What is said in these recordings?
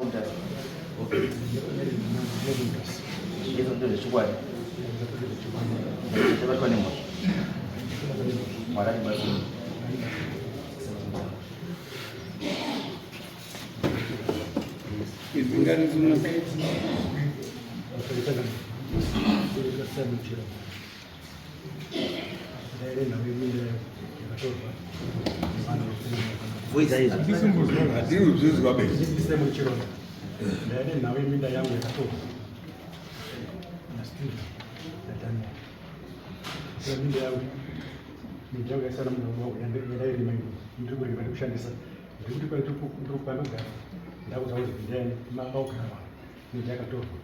Izvo ndezvechokwadi. Chabatwa nemhosva. Mwari atibatsire. Ndaine nhau yeminda yangu yakatorwa naSteve naDaniel. Minda yangu minda yangu yaisara munhu wangu yandairima ndiri kurima ndikushandisa ndikuti ndiri pandogara ndakuza kuti minda yangu maugara vanhu minda yakatorwa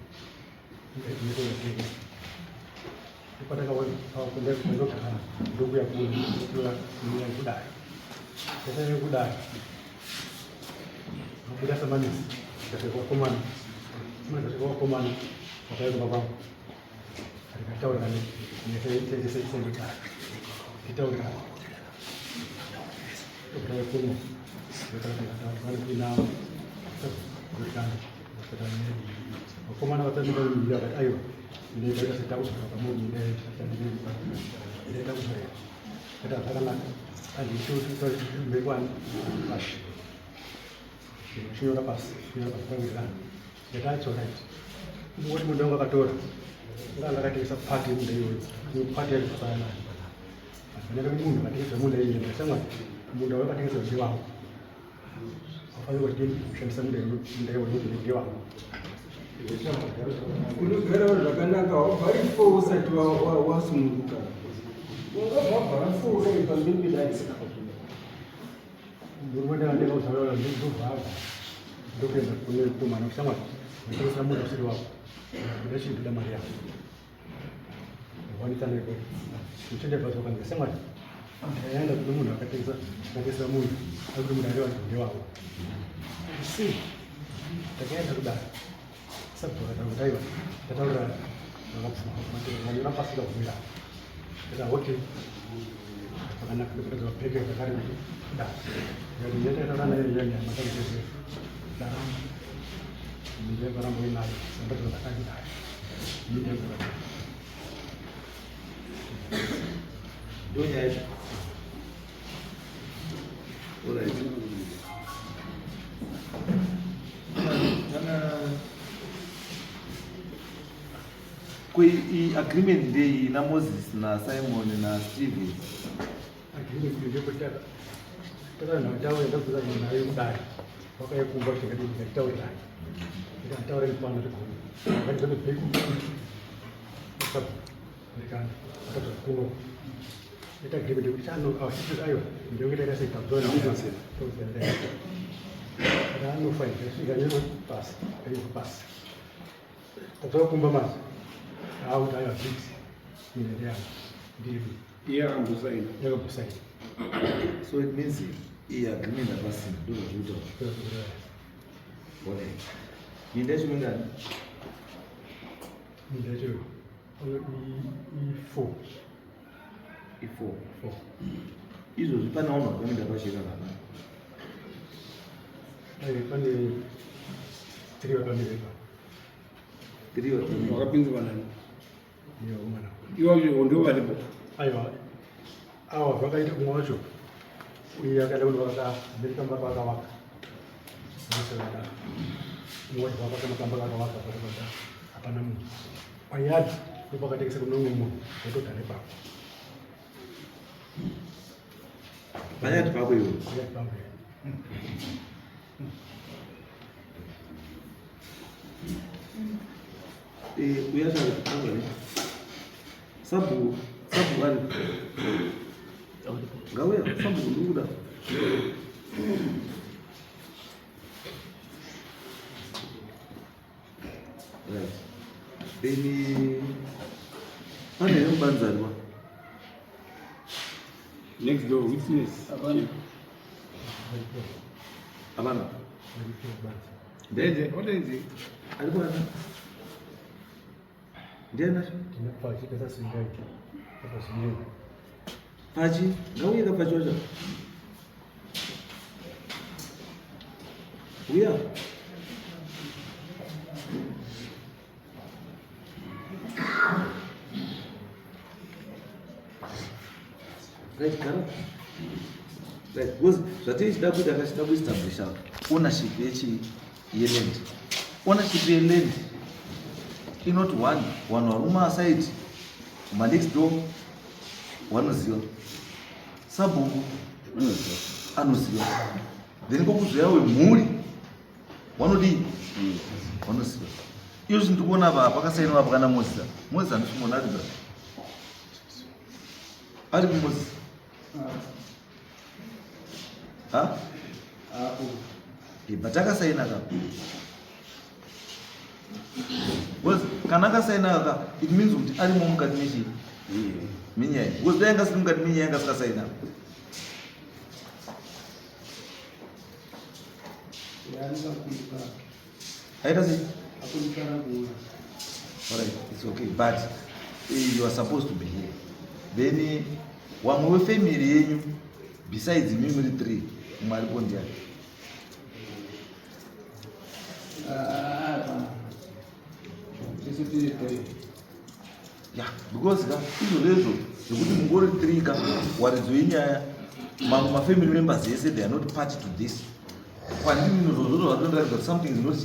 ndopandakaona ndokuya kutora minda kudai yatanga kudai Mabuda samanisi ndikasvika vakomana ndikasvika vakomana vakauya kumba kwangu ndikataura nesendikara nditaurirana ndokutauya kuno ndokuinavo vakomana vatandika vakati aiwa ndinoita setakuzoka pamuri ndaita kuzorera Kata zvakanaka anditombekwana pashi chinyora pasi chinyora pasi tawirirana ndati it's alright kungoti munda wangu akatora anga akatengesa pati yemunda iyoyo iyo pati yacho pasana nayo panenge munhu akatengesa munda iyoyo ndashamwari munda wakatengesa ndewangu afanira kuti kushandisa munda iyoyo nekuti ndewangu Unogara zvakanaka wabvari fo usati wasununguka. Ungabva wabvara fo usati pamberi pedare. Murume ndakandeka kuzvarora ndobva ndokuenda kune komana kushamwari ndotengesa munda usiri wako ndoda chinhu ndoda mari yako wanikana ikoko uchendebva zvakanaka shamwari ndaenda kune munhu akatengesa akatengesa munhu akuti munhu areva kuti ndewavo sei takaenda kudaro sabhuku akataura kuti aiwa ndataura vakabvuma pasi kabvumira ndikati okay zvakanaka ndokutadza vapeke zvakare kuti da ndikati ndataura naye nyanya makaitezve ndaramba ndaivaramba inayo sandazva ndakadai Ndonyaya yacho. Alright. Kana kwe agreement ndeyi na Moses na Simon na Steven. Agreement ndeyekuti takanautaura ndakuzana nayo kudai wakaikumba kuti ndikadii ndikataurirana ndikataura mufana tigona ndikatobveku ndikana akabva kuno ita agreement yekuti ano awasisi aiwa ndiyonge takasei tabzona saka anofa ikasvika nyoro pasi aiwa pasi tabva kumba manje akuti aiwa fix mina ndiyangu ndiri iye akambosaina yakambosaina So it means iyi agreement hapasina ndozvazvikuita. Alright. Minda yacho mingani? Minda yacho i4. I4. 4. Izvozvi pane vanhu vakaminda pachena kana? Pane tiri vakamira ipapo. Tiri vakamira. Vakapinzwa nani? Iwacho ndiwo varipo. Aiwa. Awa vakaita kumwe wacho. Uye akaenda kunovaka mberi kamba kwakavaka. Umwe wacho vakavaka makamba kakavaka pakavaka. Hapana munhu. Payadhi ndipo pakatengesa kune umwe munhu wotogara ipapo. Payadhi pako iwe. Payadhi pangu. Eh, uya zvakare. Sabhuku, sabhuku ari. Ngauya, sabhuku ndikuda. Right. Then pane here mubanzari wa? Next door witness. Hapana. Hapana. Ndende, what is it? Ari kuana. Ndiani nacho? Tine pachi kasasingai. Kasasingai. Pachi, ngauye kapachi wacho. Uya. Right, gara. Right, because zvatiri chida kuita kachida kuestablisha ownership yechi yeland. Ownership yeland inoti one, vanhu vari kumasaidi kumanext door vanoziva, sabhuku anoziva, then kokuzouya wemhuri vanodii, vanoziva. Izvo ndiri kuona apa pakasainwa apa kana Moses. Moses handisi kumuona ari bra. Ari kuMoses. Ha? But akasaina ka. Because kana akasaina ka, it means kuti arimo mukati mechi menyaya. Because dai anga asiri mukati menyaya anga asikasaina. Aita sei? Alright, it's okay. But you are supposed to be here. Then wamwe wefamily yenyu besides imi muri three, mumwe aripo ndiani? Isu tiri three. Yeah, because ka izvozvo zvekuti mungori three ka, waridzo yenyaya, mamwe mafamily members ese, they are not party to this. Kwandiri nozvozvo zvatondiratidza kuti something is not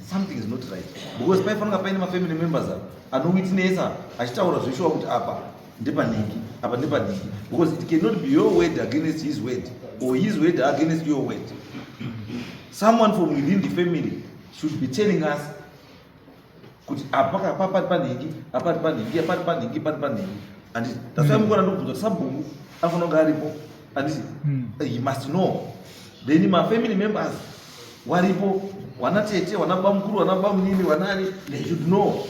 something is not right, because paifanira paine mafamily members ava anowitnessa achitaura zveshuwa kuti apa ndepanhingi, apa ndepanhingi, because it cannot be your word against his word or his word against your word. Someone from within the family should be telling us kuti apa apa pari panhingi, apa pari panhingi, apa pari panhingi, pari panhingi, handiti? That's why mukona ndokubvunza kuti sabhuku anofanira kunge aripo, handiti? He must know. Then mafamily members waripo, wana tete, wana bamukuru, wana bamunini, wanani, they should know,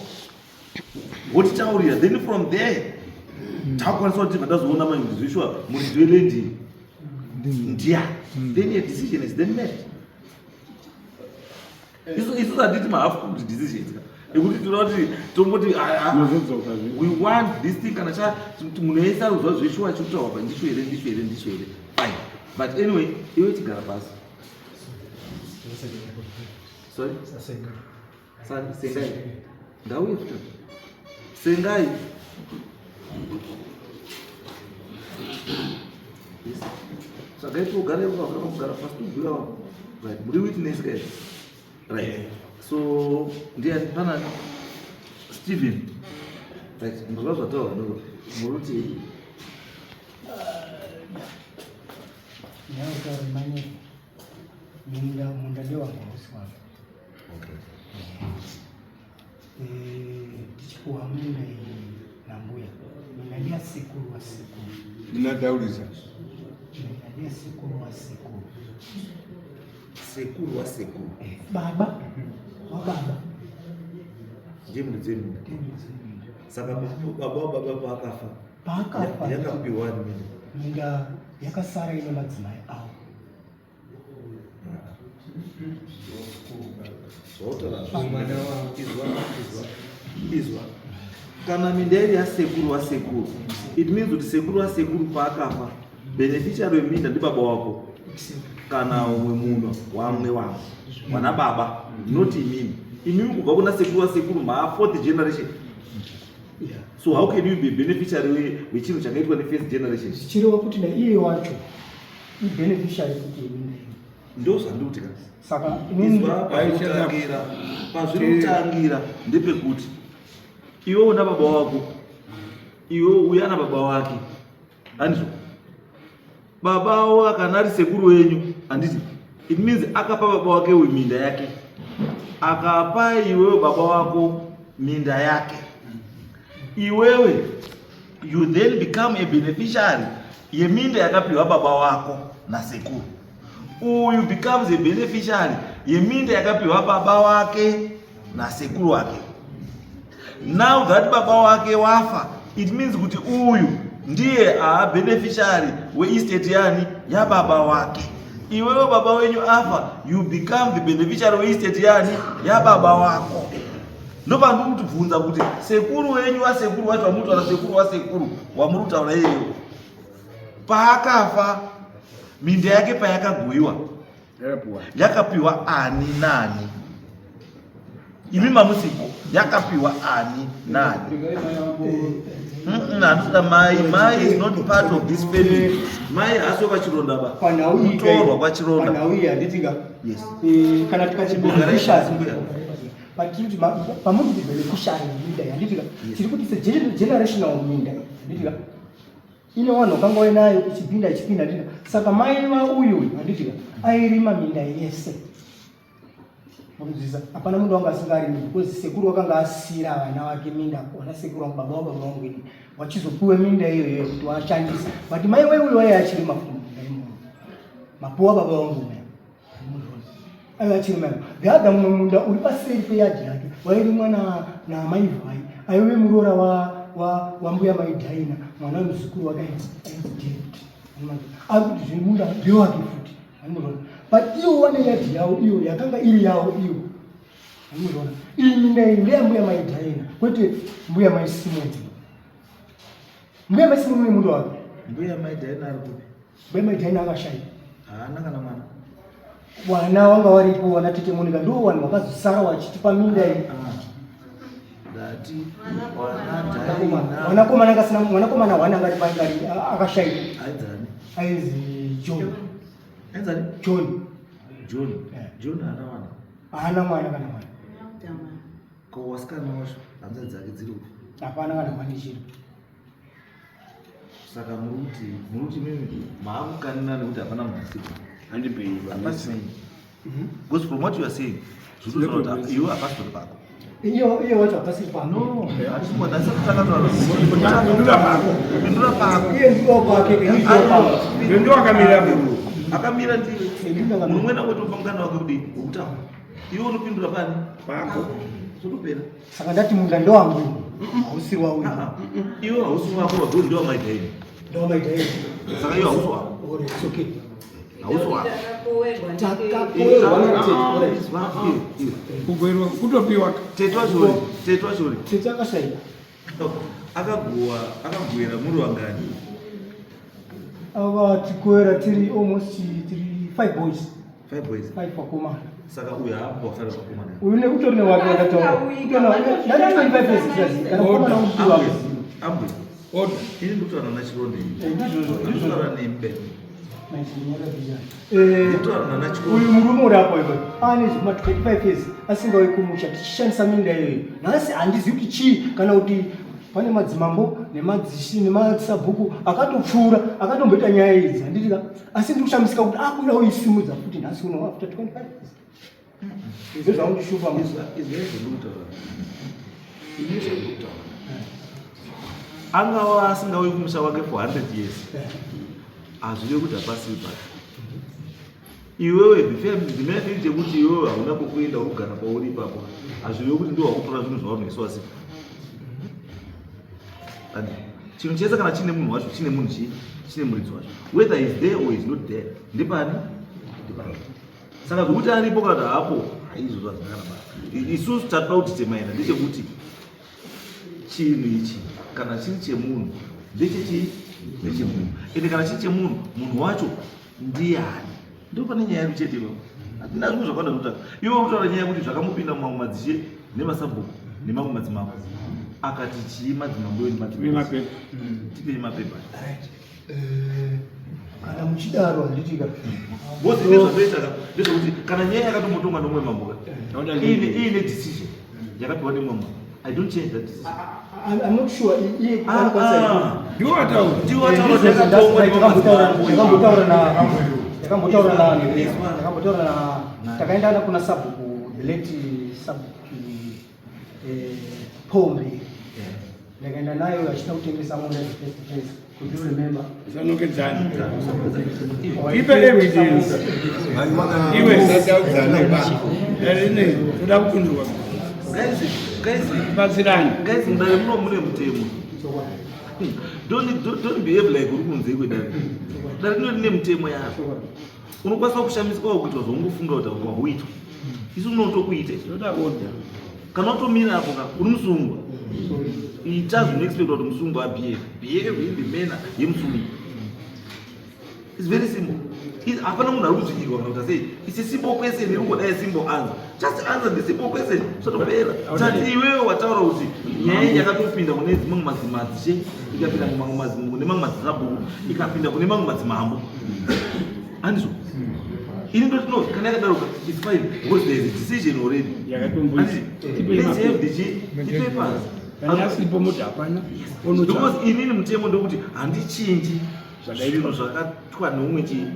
votitaurira. Then from there takukwanisa kuti tibva tazoona manje kuti zveshuwa muridzi weland ndiya. Then a decision is then made. Isu hatiti mahalf cooked decisions ka, ekuti tinoda kuti tomboti ah, ah, Unozodzoka zve. We want this thing kana cha kuti munhu wese ari kuziva zveshuwa chikutaurwa pa ndicho here, ndicho here, ndicho here. Fine, but anyway, iwe chigara pasi. Sorry. Sengai ndauye futi. Sengai. Yes. Tsvagai pogara ipo kugara pasi tobhuya. Right, muri witness guys, right? So ndiani panani? Stephen, right? Ndozva zvataurwa ndo muruti. Nyautaura manye munda, munda ndewangu, hausi wangu. Tichipuwa minda iyi nambuya, minda ndeyasekuru wasekuru. Ndinataurisa. Minda ndeyasekuru wasekuru. Sekuru wasekuru. Baba wababa. Ndiye muridzi weminda. Ndiye minda. Saka baba wababa paakafa, Paakafa, yakapiwa ani minda? Minda yakasara ine madzimai avo. Zvautaura izwa, izwa, izwa. Kana minda iri yasekuru wasekuru, it means kuti sekuru wasekuru paakafa, beneficiary weminda ndibaba wako kana umwe munhu wamwe wamwe wana baba, not imimi. Imimi kubva kuna sekuru wasekuru maa fourth generation. So how can you be beneficiary wechinhu chakaitwa nefirst generation? Zvichireva kuti naiye wacho ibeneficiary kuti yeminda iyi. Ndo zvandikuti ka. Saka inini Izwa, pazviri kutangira, pazviri kutangira ndepekuti iwe una baba wako, iwe uya na baba wake, handizvo? Baba wo kana ari sekuru wenyu, handiti? It means akapa baba wake uyu minda yake, akapa iwewe baba wako minda yake. Iwewe you then become a beneficiary yeminda yakapiwa baba wako nasekuru. Uyu becomes a beneficiary yeminda yakapiwa baba wake nasekuru wake. Now that baba wake wafa, it means kuti uyu ndiye aabeneficiary weestate yani yababa wake. Iwewe baba wenyu afa, you become the beneficiary weestate yani yababa wako. Ndopandiri kutibvunza kuti sekuru wenyu wasekuru wacho wamuri kutaura, sekuru wasekuru wamuri kutaura iyeyo, paakafa, minda yake payakagoyiwa, Yakapiwa. Yakapiwa ani nani? Imi mamusipo, yakapiwa ani nani? Handisida mai. Mai is not part of this family. Mai haasi wekwaChironda ba. Mutorwa kwaChironda. Panhau iyi handitika. Yes. Kana tikati beneficiaries, patiri pamuri kuti beneficiary minda, handitika, tiri kuti generational minda, handitika, ine vanhu vakanga vainayo ichipinda ichipinda, handitika. Saka mai vauyu, handitika, airima minda yese. Mukudzisa, hapana munhu wanga asingarimi because sekuru wakanga asiyira vana vake minda. Vana sekuru vangu, baba vababa vangu ini, wachizopiwe minda iyoyo kuti washandise, but mai weuyu waiye achirima futi munda imomo. Mapuwa baba vangu maya aiva achirima imo. The other mumwe munda uri paseri peyadhi yake wairimwa namai Vhai, aive muroora wambuya mai Dhaina, mwana wemuzukuru wake ainzi David. Ari kuti zvemunda ndewake futi, anozona, but iwo wane yadhi yavo iyo yakanga iri yavo iyo, anozona. Iyi minda iyi ndeyambuya mai Dhaina, kwete mbuya mai Simoni. Mbuya mai Simoni une munda wake. Mbuya mai Dhaina ari kupi? Mbuya mai Dhaina akashaya. Haana kana mwana? Wana wanga waripo, wana tete Monica, ndo vanhu vakazosara vachitipa minda iyi. Ndati wana Dhaina. Mwanakomana akasina mwanakomana wana angati paingari akashayika. Aidzani? Ainzi John. Aidzani? John. John. Eh. John haana mwana? Haana mwana kana mwana. Ko wasikana wacho, hanzvadzi dzake dziri kupi? Hapana kana mwana chiro. Saka muri kuti mimi maakukanina nekuti hapana munhu asipo? Handibhei. Hapasi menyu, because from what you are saying, zviri kuti iwe hapasi tori pako. Iyo wacho hapasiri pano. No, Pindura pako. Pindura pako. Iye ndiwo kwake, ini ndiwo pako. Ndo akamira munhu. Akamira ndiwe. Munhu umwe nakuti mukana wake kudii wokutaura, iwe unopindura pani? Pako. Zotopera. Saka ndati munda ndowangu, hausiri wauyu. Iwe hausi wako, wagori ndewamaidhaini. Ndowamaidhaini. Saka iwe hausi wako. Alright, it's okay. Hausi wako. Takakoerwa natete, alright. Kugoerwa kutopiwa. Tetwachori, tetwachori. Tete akashayika. Akaguwa, akaguwera muri wangani? Ava tikoera tiri almost tiri five boys. Five boys. Five vakomana. Saka uyu haapo, wasara vakomana. Uyu utori newake wakataura. Ndati 25 years tichazi kana mukomana upiwa. Ambwe. Order. Ini ndikutaura naChironde. Ndizvozvo, ndizvozvo. Ndikutaura nembe. Ndikutaura nanaChironde. Uyu murume uri apo iwe ane zvima 25 years asingauyi kumusha, tichishandisa minda iyoyo. Nhasi handizivi kuti chii, kana kuti pane madzimambo nemadzishi nemasabhuku akatopfuura akatomboita nyaya idzi, handitika. Asi ndiri kushamisika kuti akuda uisimudza futi nhasi uno after 25 years. Izvo zvaundishupa. Izvo zvandikutaura, ini zvandikutaura, angava asingauyi kumusha wake for 100 years, hazvive kuti hapasiri pake. Iwewe, the mere fact yekuti iwewe hauna kwekuenda, uri kugara pauri ipapo, hazvive kuti ndo wakutora zvinhu zvavanhu vese wasipo. And chinhu chese kana chine munhu wacho, chine munhu, chii, chine muridzi wacho, whether is there or is not there. Ndipani, ndipani. Saka zvokuti aripo kana kuti haapo, haizvozvo hazvina kana basa. Isusu tatoda kuti temaina ndechekuti chinhu ichi kana chiri chemunhu, ndechechii? Ndechemunhu. Ende kana chiri chemunhu, munhu wacho ndiani? Ndo pane nyaya yedu chete ipapo. Hatina zvimwe zvakawanda zvokutaura. Iwe kutaura nyaya yekuti zvakamupinda mumamwe madzishe nemasabhuku nemamwe madzimambo, akati chii madzimambo edu? Tipei mapepa. Tipei mapepa. Right. Kana muchidaro, handitika. Because ine zvatoita ka ndezvekuti kana nyaya yakatombotongwa nomumwe mambo ka, iine decision yakapiwa nemumwe mambo, I don't change that decision. I'm not sure iye Ah, anokwanisa. ah. Ndiwo ataura. Ndiwo ataura kuti yakatongwa nemamwe. Ndakambotaura na, takaenda kuna sabhuku, the late sabhuku Pombe. Ndakaenda nayo achida kutengesa munda the first place. Could you remember? Usanokedzana. Ipe evidence. Iwe ine toda kupindurwa. Guys, guys, Batsirani. guys, mudare muno mune mutemo. Don't behave like uri kunze kwedare. Dare rino rine mutemo yaro. Unokwanisa kushamiswa kuitwa zvaungofunga kuti wahuitwa. Isu unotokuita izvo. Toda order. Kana watomira apo ka, uri musungwa. Ita zvinoexpecta kuti musungwa abehave. Behave in the manner yemusungwa. It's very simple. Hapana munhu ari kudzvinyirwa kana kuita sei. It's a simple question iri kungodai simple answer. Just answer the simple question. Zvatopera. Tati iwewe wataura kuti nyaya yakatopinda kune dzimwe madzimadzishe, ikapinda kumamwe madzimambo, kune mamwe madzisabhuku, ikapinda kune mamwe madzimambo. Handizvo? Ini ndoti no, kana yakadaro it's fine because there is a decision already. Let's have the papers. Kana asipo moti hapana. Because inini mutemo ndokuti handichinji zvinhu zvakatwa neumwe chii.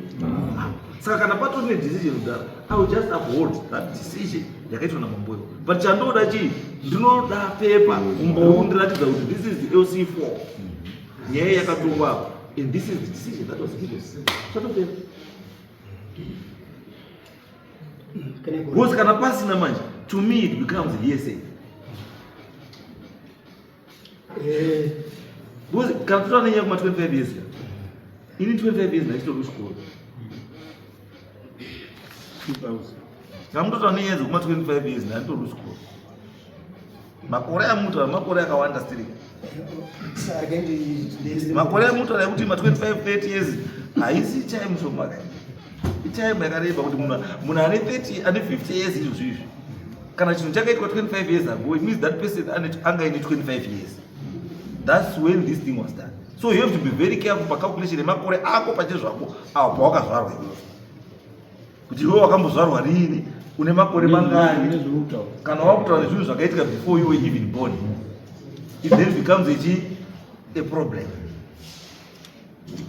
Saka kana patori nedecision kudhara, I will just uphold that decision yakaitwa namamboyo. But chandoda chii, ndinoda pepa rokundiratidza kuti this is the LC4 nyaya yakatongwa apa and this is the decision that was given. Zvatopera. Because kana pasina manje, to me it becomes hearsay. Because kana totaura nenyaya kuma 25 years, ini 25 years ndachitori kuchikoro. Kana mutotaura nenyaya dzekuma 25 years ndanditori kuchikoro. Makore amutaura makore akawanda still. Makore amutaura ekuti ma 25 30 years haisi time shoma. Itime yakareba kuti munhu ane 30 ane 50 years izvozvo izvi. Kana chinhu chakaitwa 25 years ago, it means that person anga ine 25 years. That's when this thing was done. So you have to be very careful pacalculation yemakore ako pachezvako awo pawakazvarwa iwewe. Kuti iwe wakambozvarwa riini, une makore mangani, kana wakutaura nezvinhu zvakaitika before you were even born, it then becomes a problem.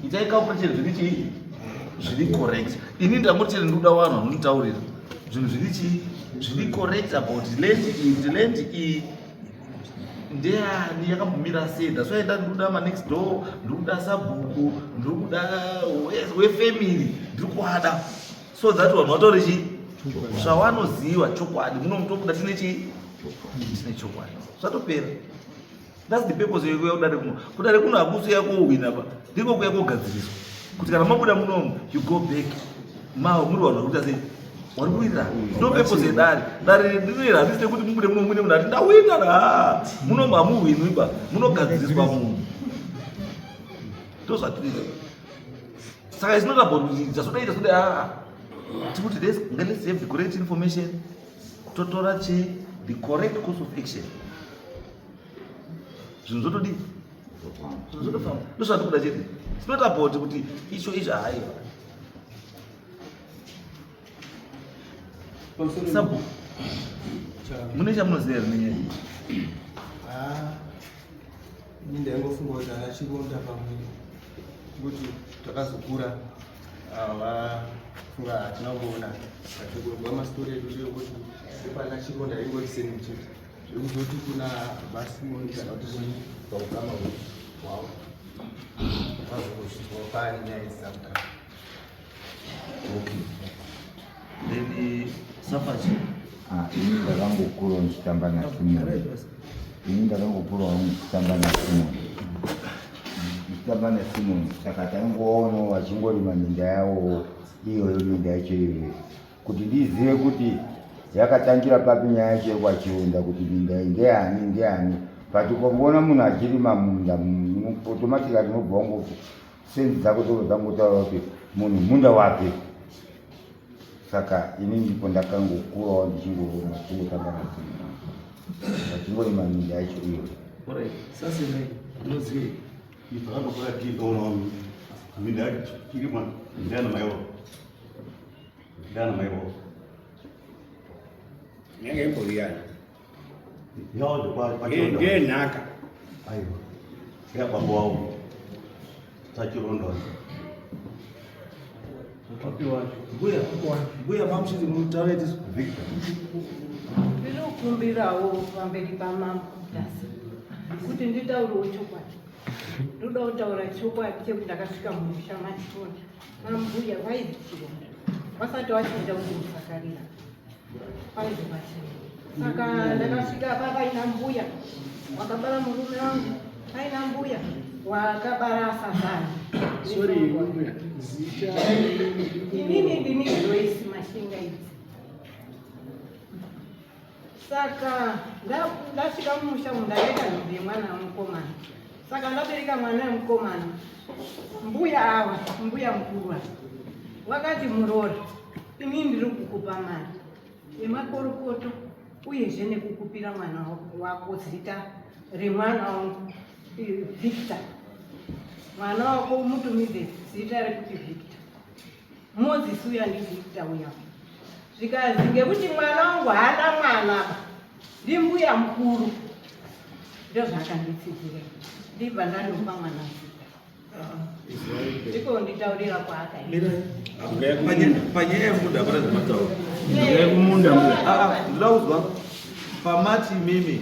Itai calculation zviri chii, zviri correct. Ini ndangoti chete ndikuda vanhu vanonditaurira zvinhu zviri chii, zviri correct about land iyi, kuti land iyi ndeyani, yakambomira sei. That's why ndikuda manext door, ndikuda sabhuku, ndikuda wefamily, ndiri kuada so that vanhu vataure chii zvavanoziva chokwadi. Muno mutobuda tine chii, tine chokwadi. Zvatopera. That's the purpose yekuuya kudare kuno. Kudare kuno hakusi kuuya kohwina pa, ndiko kuuya kogadziriswa kuti kana mabuda munomu you go back ma muri vanhu vari kuita sei, vari kuwirirana. Ndo purpose yedare. Dare rinoera handisi rekuti mubude muno muine munhu ati ndawina. Ha, munomu hamuhwinwi ba, munogadziriswa munhu. Ndozvatiri. Saka it's not about kuti tasodai tasodai. Aa, tikuti let's have the correct information, totora chi the correct course of action, zvinhu zvotodii, zvinhu zvotofamba. Ndozvatikuda chete. It's not about kuti icho icho, haiwa. Sabu mune chamunoziva here nenyaya iyi? Ini ndaingofunga kuti ana Chironda pamwe, kuti takazokura vafunga hatina kumboona vachikurwa mastori edu ndeyekuti sepana Chironda ingori same chete, zvekuzoti kuna vaSimoni kana kuti kuni paukama hwavo vazongozvinzwa paani nyaya idzi dzakudaro. Okay, then Safachi. Ini ndakangokura ndichitamba naSimoni. Ini ndakangokurawo ndichitamba naSimoni, ndichitamba naSimoni. Saka taingoonawo vachingorima minda yavowo iyoyo, minda yacho iyoyo, kuti ndizive kuti yakatangira papi nyaya yacho yekwaChironda, kuti minda iyi ndeyani, ndeyani. But ukangoona munhu achirima munda, automatically unobva wango senzi dzako dzobva dzangotaura kuti munhu munda wake. Saka ini ndipo ndakangokurawo ndichingoona vachingotamba naSimoni, vachingorima minda yacho iyoyo. Alright, sasinai unozivei? Takangokura tichiona minda yacho irimwa ndiana mai wavo, ndiana mai wavo. Inenge imbori yani? Yawo kwaChironda. Ngenhaka. Aiwa, yabambo wavo saChironda. Mbuya, mbuya mamuchiti mutaura itisu. Victor. Ndinokumbirawo pamberi pamambo Mutasa kuti nditaurewo chokwadi. Ndoda kutaura chokwadi chekuti ndakasvika mumusha maChironda, mambuya vaizi Chironda vasati vachinja kuti Musakarira, vaizi vaChironda. Saka ndakasvika pa paina mbuya wakabara murume wangu, paina mbuya wakabara sazani. Sorry, mbuya, zita? Inini ndini Joyce Mashinga idzi. Saka ndasvika mumusha umu, ndakaita nhumbu yemwana wemukomana. Saka ndabereka mwana wemukomana, mbuya ava, mbuya mukuru ava. Wakati muroora, ini ndiri kukupa mari yemakorokoto uyezve nekukupira mwana wako zita remwana wangu Victor. Mwana wako umutumidze zita rekuti Victor. Moses uya ndiVictor uya. Zvikanzi ngekuti mwana wangu haana mwana ba, ndimbuya mukuru. Ndozvaakanditsidzira. Ndibva ndandopa mwana zita. Ndiko nditaurira kwaakaita. Panyaya yemunda hapana zvamataura. Ndoda kuzwa pamati imimi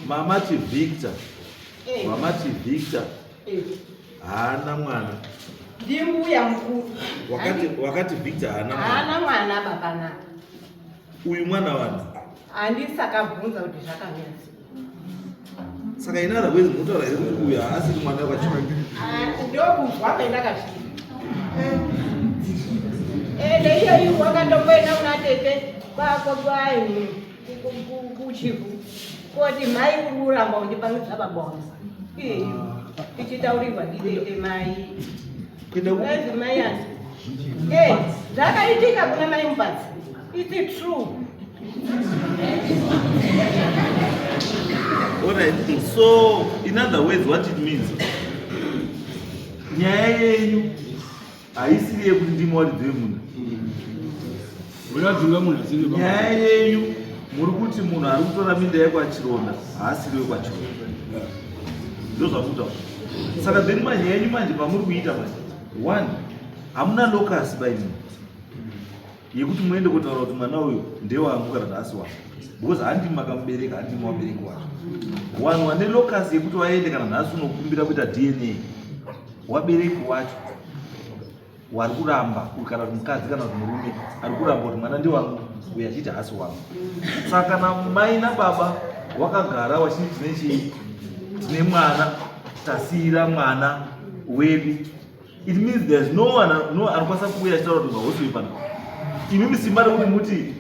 mamati Victor. Mamati Victor haana mwana. Ndimbuya mukuru. Wakati wakati Victor haana mwana. Haana mwana baba na. Uyu mwana wani? Handisakabvunza kuti zvakamira sei. Saka in other words munotaura here kuti uyu haasiri mwana wachimwe? Ah, ndokuzwa kwendakasvika. Ende iyoyi wakandomboenda kuna tete kwako kwai kuchivhu koti mai uri kuramba undipangidza baba wangu. Iyeyo tichitaurirwa nditete mai. Kuenda ku Kunzi mai ani? Eh, zvakaitika kuna mai Mupatsi. It's true. Alright. So in other words what it means nyaya yenyu haisiri yekuti ndimi waridzi wemunda. Unadzinga munhu asiri baba. Nyaya yenyu muri kuti munhu ari kutora minda yekwaChironda haasiri wekwaChironda. Ndozvamutaura. Saka then manyaya yenyu manje pamuri kuita manje. One, hamuna locus by me yekuti muende kutaura kuti mwana uyu ndewangu kana kuti haasi wangu because handimi makamubereka, handimi wabereki wacho. Wanhu wane locus yekuti waende kana nhasi unokumbira kuita DNA wabereki wacho wari kuramba kana kuti mukadzi kana kuti murume ari kuramba kuti mwana ndewangu uyu achiti haasi wangu. Saka kana mai nababa wakagara wachiti tine chii, tine mwana, tasiyira mwana wedu, it means there's no one no anokwanisa kuuya achitaura kuti hausi wepanapa. Imimi simba rekuti muti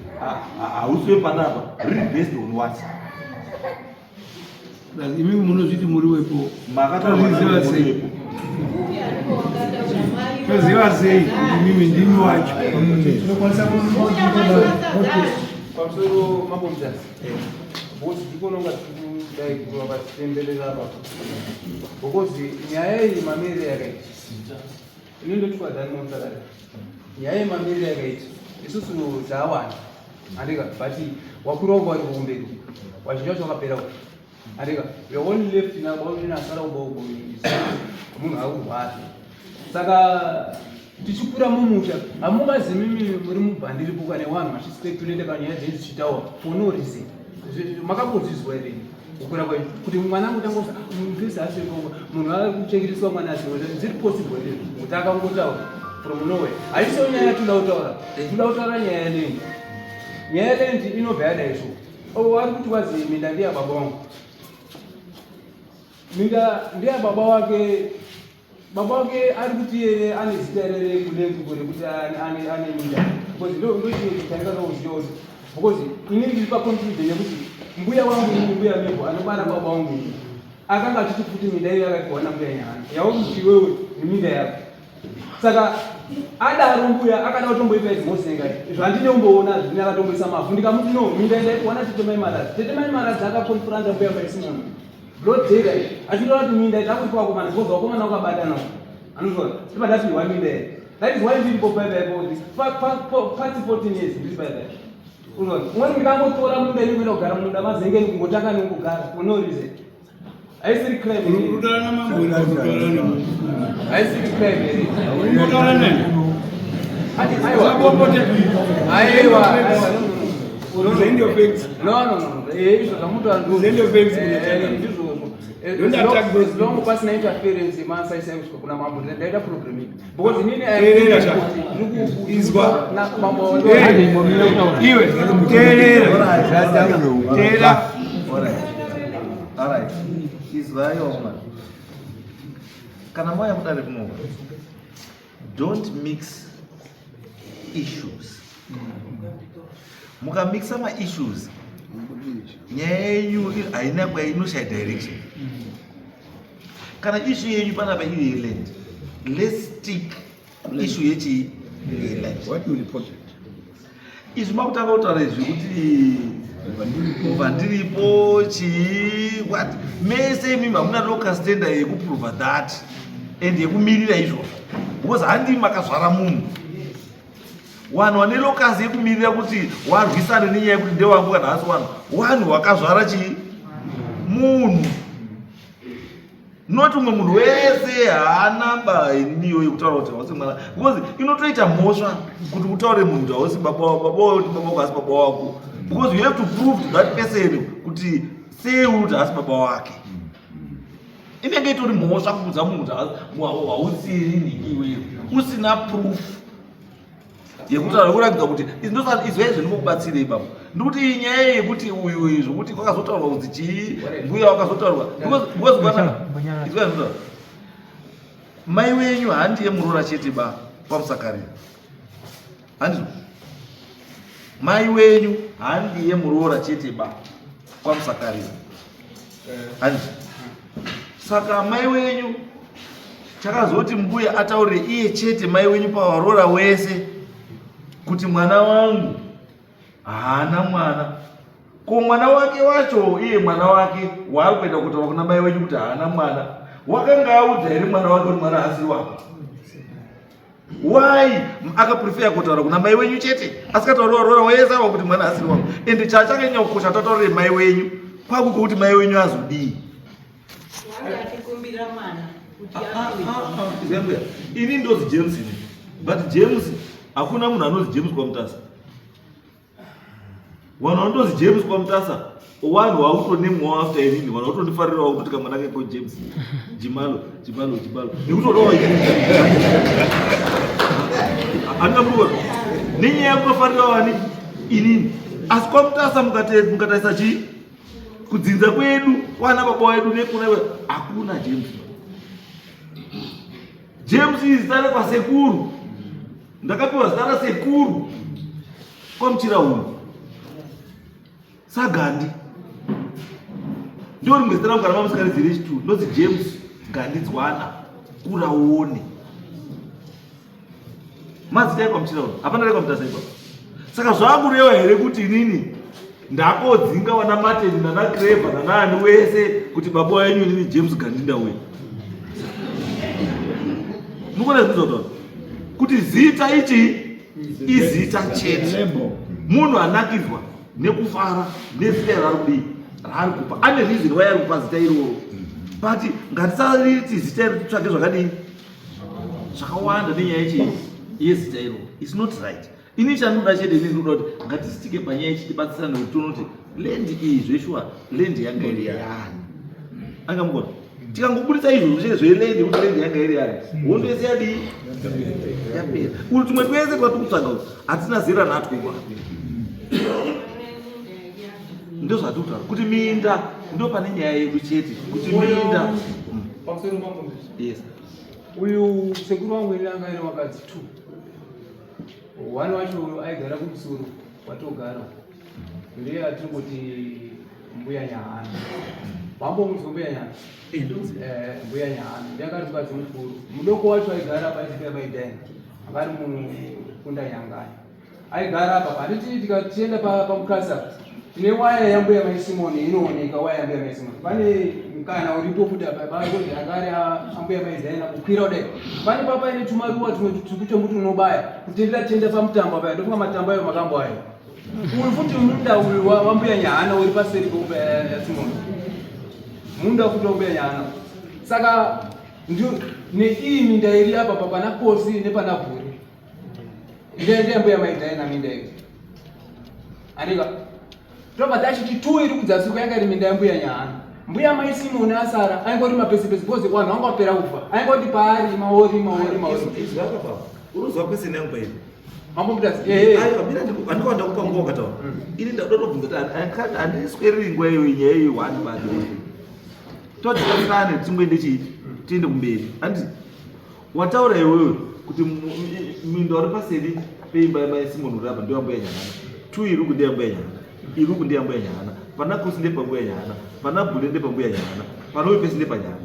hausi wepanapa riri based on what? Imimi munozviti muri wepo. Makataura sei? Toziva sei imimi ndimi wacho? Tinokwanisa Pamusoro mambo Mutasa. Bosi ndikononga tikudai kuramba tichitenderera apa. Because nyaya iyi mamirire yakaita. Ini ndoti dhani musadari. Nyaya iyi mamirire yakaita. Isusu tawana. Andika but wakuru wangu vari kumberi. Wazhinji wacho wakapera uko. Andika we are only left na baunina asara uba uko munhu akurwara. Saka tichikura mumusha hamungazi mimi muri mubhandiri puka nevanhu vachispekulate panyaya dzenyu dzichitaura for no reason. Makambozvizwa here kukura kwenyu kuti mwana angu tangosa mufesi asiko munhu ari kuchengeteswa mwana asiko zviri possible here kuti akangotaura from nowhere? Haisiyo nyaya yatinoda kutaura. Tinoda kutaura nyaya yeland. Nyaya yeland inobva yadai so. Oh, ari kuti wazi minda ndiya baba wangu, minda ndiya baba wake. Baba wake ari kuti iyeye ane zita rere kulenguko rekuti ane minda because ndochiro chandikatoziva kuti because inini ndiri paconfusion yekuti mbuya wangu ini mbuya meko anobara baba wangu ini akanga achiti futi minda iyo yakapiwa nambuya Nyahana yauri kuti iwewe neminda yako. Saka adaro mbuya akada kutomboita izimosenga zvandine umboona zvine akatomboisa mavhu ndikamuti no minda indaipiwa natete mai Maradzi. Tete mai Maradzi akakonfuranta mbuya mai Simoni broad daylight achitaura kuti minda ita kuti vakomana because vakomana vakabatana anozwa tiba ndapiwa minda iyi. That is why ndiripo paipapo this past 14 years ndiri paipai. Unoona umweni ndikangotora munda ini kuenda kugara munda mazengeni kungotanga nekugara for no reason. Haisiri crime here? Kutaura namambo here? Kutaura namambo. Haisiri crime here? Kutaura nani? Aiwa. Usapopote. Aiwa, aiwa, no, no, no. Present your facts. No, no, no. Eh, izvo zvamunotaura ndizvo. Present your facts, Eh, ndizvozvo. Eh, Don't attack those as long people. pasina interference yemasaisai kusvika kuna mambo, ndaita problem ipi? Because inini I am Teerera sha. Izwa. Na mambo Eh, iwe, teerera. Teerera. Alright. Alright. Izwai wakomana. Kana mauya mudare kunoka, don't mix issues. Mukamixa ma-issues, nyaya yenyu haina kwainoshaya direction. Kana issue yenyu panapa iri yeland, let's stick Issue yechii? What you reported. Izvi makutanga kutaura izvi kuti vandiripo chii what mese imimi hamuna locus standa yekuprova that and yekumirira izvozvo because handi makazvara munhu vanhu vane locus yekumirira kuti warwisane nenyaya yekuti ndewangu kana hasi wanhu wanhu wakazvara chii munhu not umwe munhu wese haana ba iniyo yekutaura kuti hausi mwana because inotoita mhosva kuti utaure munhu kuti hausi baba wako baba wako kuti baba wako hasi baba wako because you have to prove to that person kuti sei uri kuti hasi baba wake inenge itori mhosva kuudza munhu kuti hausiri nhingi iweyo usina proof yekutaura kuratidza kuti izwa izvo ndikokubatsirei baba ndikuti iyi nyaya yekuti uyu uyu zvokuti kwakazotaurwa kunzi chii mbuya wakazotaurwa izwa izvo mai wenyu handiye muroora chete ba kwamusakarira handizvo mai wenyu handiye muroora chete ba kwamusakarira handizvo saka mai wenyu chakazoti mbuya ataurire iye chete mai wenyu pawarora wese kuti mwana wangu haana mwana ko mwana wake wacho iye mwana wake waari kuenda kutaura kuna mai wenyu kuti haana mwana wakanga audza here mwana wake kuti mwana haasiri wako why akaprefer kutaura kuna mai wenyu chete asikatauri warora wese awa kuti mwana asiri wangu ende chachakanyanya kukosha tataurire mai wenyu kwaku kokuti mai wenyu azodii ah, ah, ah, ini ndozi james ini but james hakuna munhu anozi james kwamutasa Vanhu vanotozi James kwaMutasa wanhu wakutonemwawo after inini vanhu vakutondifarira wakutoti kamwana keko James Jimalo Jimalo Jimalo nekutodawo handina kuona nenyaya yekutofarira wani inini asi kwaMutasa mukatarisa chii kudzinza kwedu kwana baba wedu nekuna hakuna James James izita rekwasekuru ndakapiwa zita rasekuru kwamuchira uyu sagandi ndo rimwe zita rangu kana mamusikaridzire chitu ndonzi james gandidzwana kuraone mazita ekwamuchira uyu hapana rekwamutasa ipapo saka zvakureva here kuti inini ndakodzinga vana martin nana creva nanaani wese kuti baba wenyu inini james gandinda uyu mukuona zvinozotaura kuti zita ichi izita chete munhu anakidzwa nekufara nezita raari kudii raari kupa ane reason why ari kupa zita iroro but ngatisariti zita iri titsvage zvakadii zvakawanda nenyaya yechii yezita iroro its not right ini chandinoda chete ini ndinoda kuti ngatisitike panyaya ichi tibatsirane kuti tione kuti land iyi zveshuwa land yanga iri yani anga mukona tikangobudisa izvozvo chete zveland kuti land yanga iri yani hondo yese yadii yapera uri tumwe twese twatiri kutsvaga kuti hatina zera natwo kwa ndozvatiri kutaura kuti minda ndo pane nyaya yedu chete kuti minda yes uyu sekuru wangu ini anga ine wakadzi two One wacho aigara kumusoro watogara ndiye atiri kuti mbuya Nyahana. Wambomunzwa mbuya Nyahana? Eh, eh, mbuya Nyahana ndiye akari mukadzi mukuru. Mudoko wacho aigara paisipira maidhaini akari mukunda nyangani aigara apa handiti tikatienda pamukasa tine waya yambuya mai Simoni inooneka waya yambuya mai Simoni pane mukana uripo futi apa pakuti anga ari ambuya mai Zaina kukwira kudai pane papa ine tumaruwa tumwe tukutombuti unobaya kutendera tenda pamutambo apa ndofunga matambo ayo makambo ayo uyu futi munda uyu wambuya Nyahana uri paseri peumba yaSimoni munda futi wambuya Nyahana saka neiyi minda iri apa pana Kosi nepana Bhuri Ndiye ndiye mbuya mai Diana minda iyo. Andika. Tobva tachiti tu iri kudzasi kwayanga iri minda yambuya Nyahana. Mbuya mai Simoni asara aingorima pese pese because vanhu vanga vapera kufa. Aingoti paarima orima orima orima. Izwi apa pa. Urozwa kwese yangu pairi. Mambo Mutasa. Eh eh. Aiwa mira ndiku andiko ndakupa nguva ukataura. Ini ndakuda kutobvunza kuti handiswereri nguva iyoyi nyaya iyoyi one bad. Totibatsirane tingoende chii? Tiende kumberi. Handiti Wataura iwewe kuti minda uri paseri peimba yamai Simon uri apa ndeyambuya Nyahana. Tu iruku ndeyambuya Nyahana. Iruku ndeyambuya Nyahana. Pana Kosi ndepambuya Nyahana. Pana Bhule ndepambuya Nyahana. Pana uyu pesi ndepanyahana.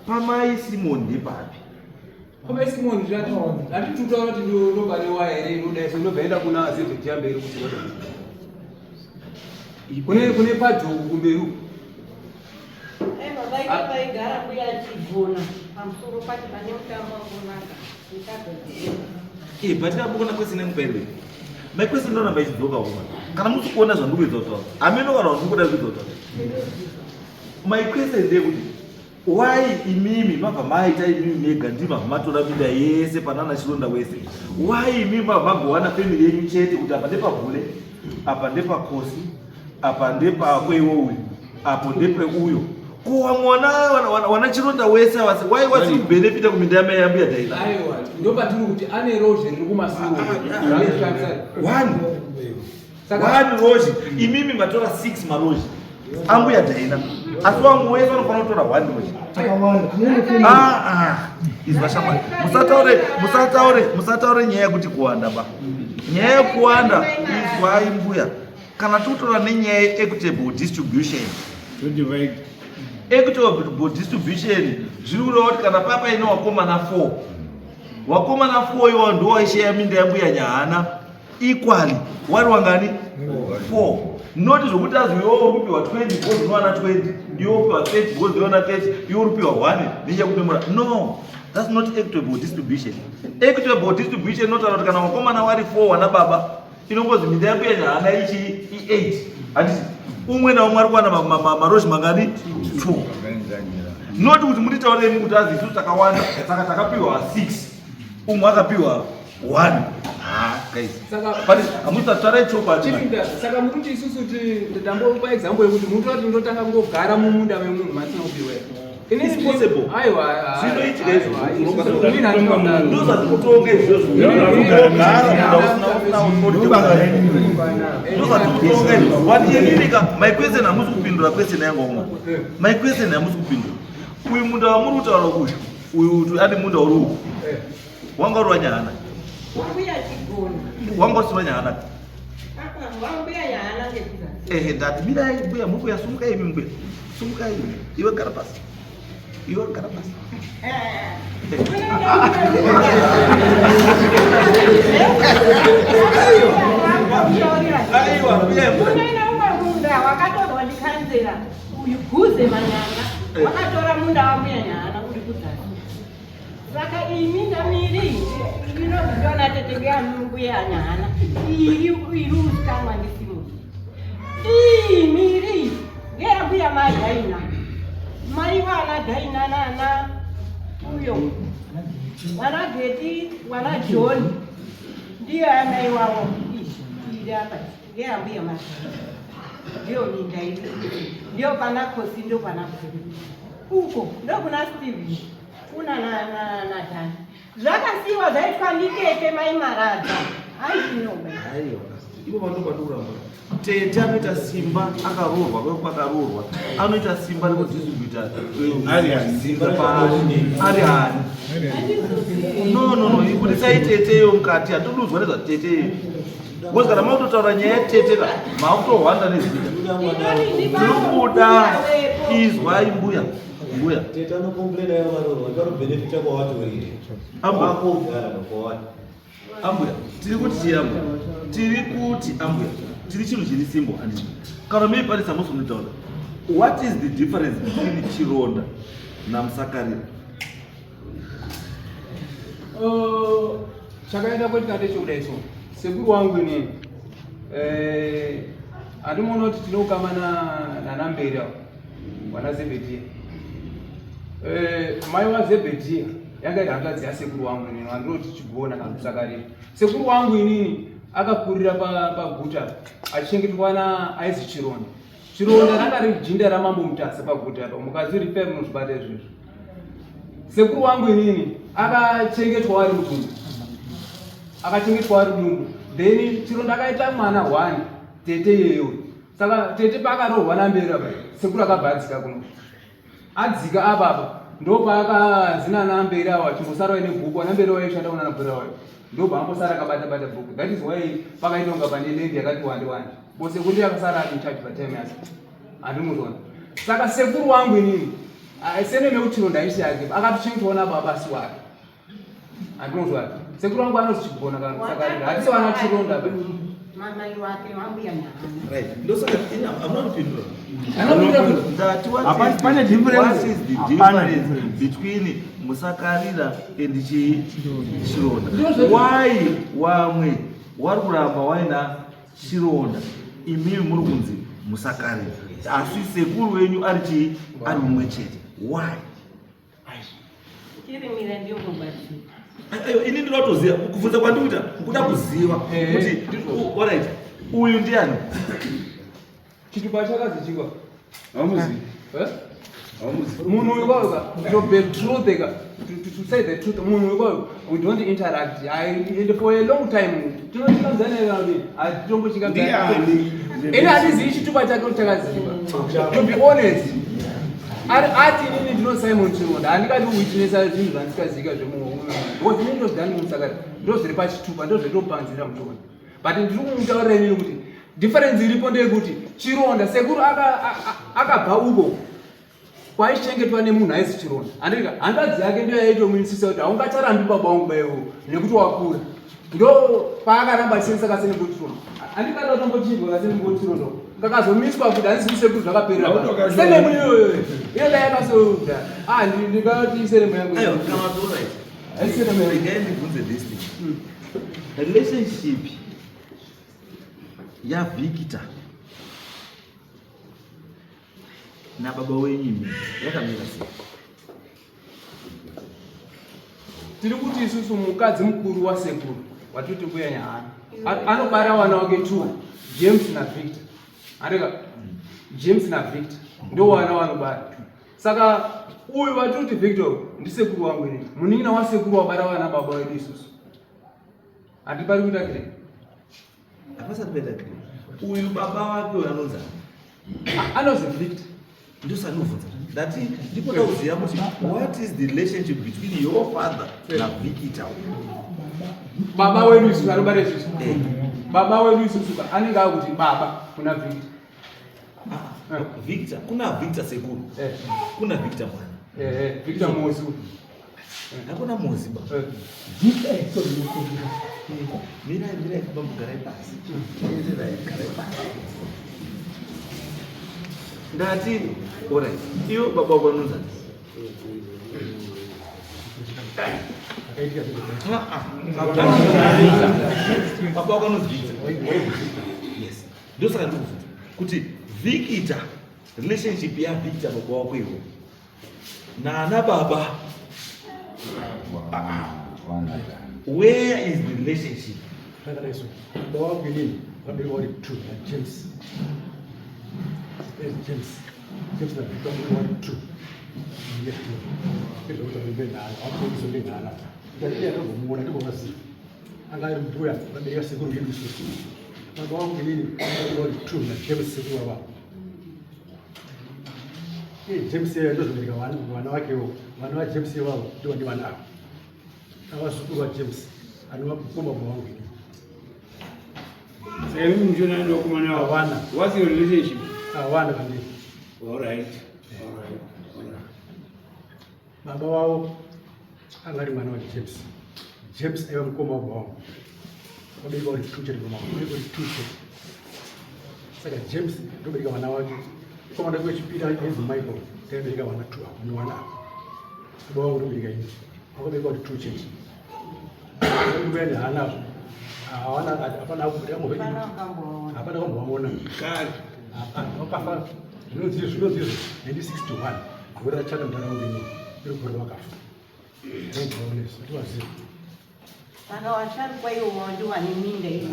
Pamai Simon ndepapi? Koma Simon zvati handiti kutaura kuti ndobane waya here inodai so inobva yaenda kuna Zebhedhiya mberi kuti kune kune padhuku kumberi uku. Baba paigara mbuya achigona pamusoro pacho pane mutambo wakunaka. Eh, but ndakubona kwese nemupairwe. My question ndoramba ichidzoka kuma. Kana musi kuona zvandikuedza kutaura. Hameno kana zvandikuda kuedza kutaura. My question ndeyekuti why imimi mabva maita imimi mega ndimi mabva matora minda yese panana chironda wese. Why imimi mabva magowana family yenyu chete kuti apa ndepagule, apa ndepakosi, apa ndepako iwe uyu, apo ndepeuyo. Ko vamwe wana chironda wese avasi why wasiri kubenefita kuminda yamai yambuya Dhaina? Aiwa, ndopatiri kuti ane rozhe riri kumasure. One. One rozhe. Imimi matora 6 marozhe. Ambuya Dhaina. Asi vamwe wese vanofanira kutora one rozhe. Takawanda. Ah ah. Izwa shamwari. Musataure, musataure, musataure nyaya yekuti kuwanda ba. Nyaya yekuwanda izwai mbuya. Kana totora nenyaya ye-equitable distribution. Equitable distribution zviri kureva kuti kana papa ine wakomana 4 wakomana 4 iwawo ndiwo waisheya minda yambuya Nyahana equally wari wangani 4 not zvokuti azi iwe uri kupiwa 20 because unowana 20 iwe upiwa 30 because unowana 30 iwe uri kupiwa 1 nechekupemura no that's not equitable distribution equitable distribution inotaura kuti kana wakomana wari 4 wana baba inongozi minda yambuya Nyahana ichi i8 handiti umwe naumwe ari kuwana marozhi mangani 2 not kuti mutitaurei kuti azi isusu takawanda saka takapiwa 6 umwe akapiwa 1 guys Saka hamusatarai chokwadi Chief, saka muri kuti isusu ndambopa example yekuti munotora kuti ndotanga kungogara mumunda memunhu masina kupiwa here? Inini It's possible. Aiwa, Zvinoitika izvozvo. izvozvo. Inini handina kudaro. ndozvatikutonga izvozvo ogara munda usina ndozvatikutonga izvozvo but inini ka my question hamusi kupindura question yangu omwe my question hamusi kupindura uyu munda wamuri kutaura uyu uyu ane munda uri uku wanga uri wanyahana Wambuya Chigona. wanga usiri wanyahana Apa wambuya Nyahana ngekuzasi. ehe ndati mirai mbuya mbuya sumukai imi mbuya sumukai imi iwe gara pasi iwe gara pasi Aiwa, mbuya mbuya. Kunoina umwe munda wakatorwa ndikanzera uyu guze manyanga wakatora munda wambuya Nyahana uri kuzasi. Saka iyi minda miiri inozivikanwa tete mbuya Nyahana iri iri uzikanwa ndiSimoni. Iyi miiri ngeyambuya mai Dhaina. Mai vana Dhaina nana uyo wana Geti wana John ndiyo amai wavo iri apa ngeyambuya mai ndiyo minda iri ndiyo pana Kosi ndio pana uko ndokuna Steven kuna naDhani zvakasiyiwa zvaitwa nditete mai Maradza aitinoba Aiwa, ivo vandobaturamba tete anoita simba akaroorwa kwakaroorwa anoita simba rekudistributa ari hani no no no ibudisai teteyo mukati hatidudzwa nezvateteyo because kana makutotaura nyaya yetete ka makutohwanda nezita tiri kuda izwai mbuya mbuya Tete anocomplaina yavaroorwa varikubenefita kwawatorire Ambuya. wakogara kwawati ambuya tiri kuti chii ambuya tiri kuti ambuya tiri chinhu chiri simple handiti kana mei pane samusonotaura what is the difference between chironda namusakarira Chakaenda kweti ndechekudai so sekuru wangu inini handimuona kuti tinoukama nanamberi avo wana Zebhedhiya mai waZebhedhiya yanga iri hanzvadzi yasekuru wangu inini wandinoti Chigona kana Musakarira sekuru wangu inini akakurira paguta achichengetwa na aizi Chironda Chironda ranga riri jinda ramambo Mutasa paguta apa mukadzi ripe munozvibata izvozvo sekuru wangu inini akachengetwa ari mudumbu akachengetwa ari mudumbu then Chironda akaita mwana one tete iyeyo saka tete paakarohwa namberi apa sekuru akabva adzika kuno adzika apapa ndopaakazina namberi awo achimbosara aine bhuku anamberi waishanda kuna namberi wayo ndobva ambosara akabata bata bhuku that is why pakaita kunga pane land yakati wande wande bo sekuru ndiye akasara ari in charge patime yacho handimuzona saka sekuru wangu inini seneme kuti Chironda ishi yake akatochengetwawo nababa asi wake Handinozwa sekuru vangu anozi Chigona kana Musakarira, hatisi vana Chironda ba. Mamai wake wambuya Nyahana. Right. Ndosaka ina hamuna kupindura. Anopindura kuti Ndati what Hapana- is the- pane difference. What is the Hapana difference difference. between Musakarira and Chironda? Ndozvo- Why wamwe wari kuramba waina Chironda imimi muri kunzi Musakarira asi sekuru wenyu ari chii ari mumwe chete. Why? Chirimira ndiyo mubatsiri. Aiwa, ini ndinotoziva kubvunza kwandikuita kuda kuziva kuti Ndizvo. alright uyu ndiani? Chitupa chakazi chikwa. Haumuzivi. Eh? Haumuzivi. Munhu uyu kwayo ka, to be truth ka, to say the truth, munhu uyu kwayo, we don't interact. And for a long time, tinochikamdzana kana kuti hatitombochikamdzana. Ndiani? Ini handizivi chitupa chake kuti chakaziva. To be honest, ari ati inini ndino Simon Chironda, handingadi kuwitnessa zvinhu zvandisikazivi zvemumwe munhu. Because inini ndozvidani mumusakari, ndozviri pachitupa, ndozvetopanzira muchironda. But ndiri kumutaurira inini kuti difference iripo ndeyekuti Chironda sekuru akabva uko kwaichengetwa nemunhu aizi Chironda. Handika hanzvadzi yake ndiyo yaitomuinsisa kuti haungacharambi baba wangu baiwo nekuti wakura. Ndo paakaramba achishandisa kasenengo Chironda. Handikada kutombochibwa kasenengo Chironda. Kakazomiswa kuti handizivi sekuru zvakaperera. Senemu iyoyo iyo dai yakasoda. Ah, ndingati senemu yangu. Aiwa, kana kuti alright. Haisi senemu yangu. Regai ndibvunze this thing. Relationship yaVictor nababa wenyu imi yakamira sei? Tiri kuti isusu mukadzi mukuru wasekuru watoti mbuya Nyahana anobara vana wake two, James naVictor. Andika James naVictor ndo vana vanobara. Saka uyu watoti Victor ndisekuru wangu inini, munin'ina wasekuru wabara vana baba wedu isusu. Handipari kuita kire. Hapasati paita clear. Uyu baba wake uyu anonzi ani? Anozi Victor. Ndosandobvunza. Ndati ndikoda kuziva kuti what is the relationship between your father naVictor? Baba wedu isusu anobara isusu. Baba wedu isusu ka anenge akuti baba kuna Victor. Ah, Victor, kuna Victor sekuru. Kuna Victor mwana. Victor Mozi. Hakuna Mozi ba. Mirai, mirai, bambo garai pasi. Mirai, garai pasi. Ndati, alright. Iyo baba wako anonzi ani? Akaitika zvinhu. Ah, ah. Baba wako anonzi Victor. Yes. Ndosaka ndikubvunza kuti Victor, relationship yaVictor baba wako iwo nana baba, where is the relationship? Zvakadai so, baba vangu inini vabereka vari two naJames. There's James. James naVictor vabereka vari two. Izvo kuti vabe nhana, vakuiso ndenhana. Ndati ndambomuona, ndimbovaziva. Anga ari mbuya vabereka sekuru vedu isusu. Baba vangu inini vabereka vari two naJames sekuru wavavo. Iye James iye ndozobereka vana vana vakewo. Vana vaJames ivavo ndivo ndi vana ava. Avazukuru vaJames anova mukoma baba vangu inini. Saka imi muchiona ndokumana wavo. Hawana. What's your relationship? Hawana vandii. All right. All right. All right. Baba wavo anga ari mwana waJames. James aiva mukoma wababa vangu. Vabereka vari two chete baba vangu. Vabereka vari two chete. Saka James ndobereka vana vake. Mukoma wake wechipiri ainzi Michael. Taibereka vana two ava newana ava. Baba vangu ndobereka ini. Vakabereka vari two chete. Mbuya nehana hawana hapana hapana kumbovaona. Kare. Vakafa zvinonzi izvo 1961 gore rachata muntaraunda ino iri gore vakafa. Vaoneso tivaziva. Saka washarukwa iwowo ndiwane minda iyo.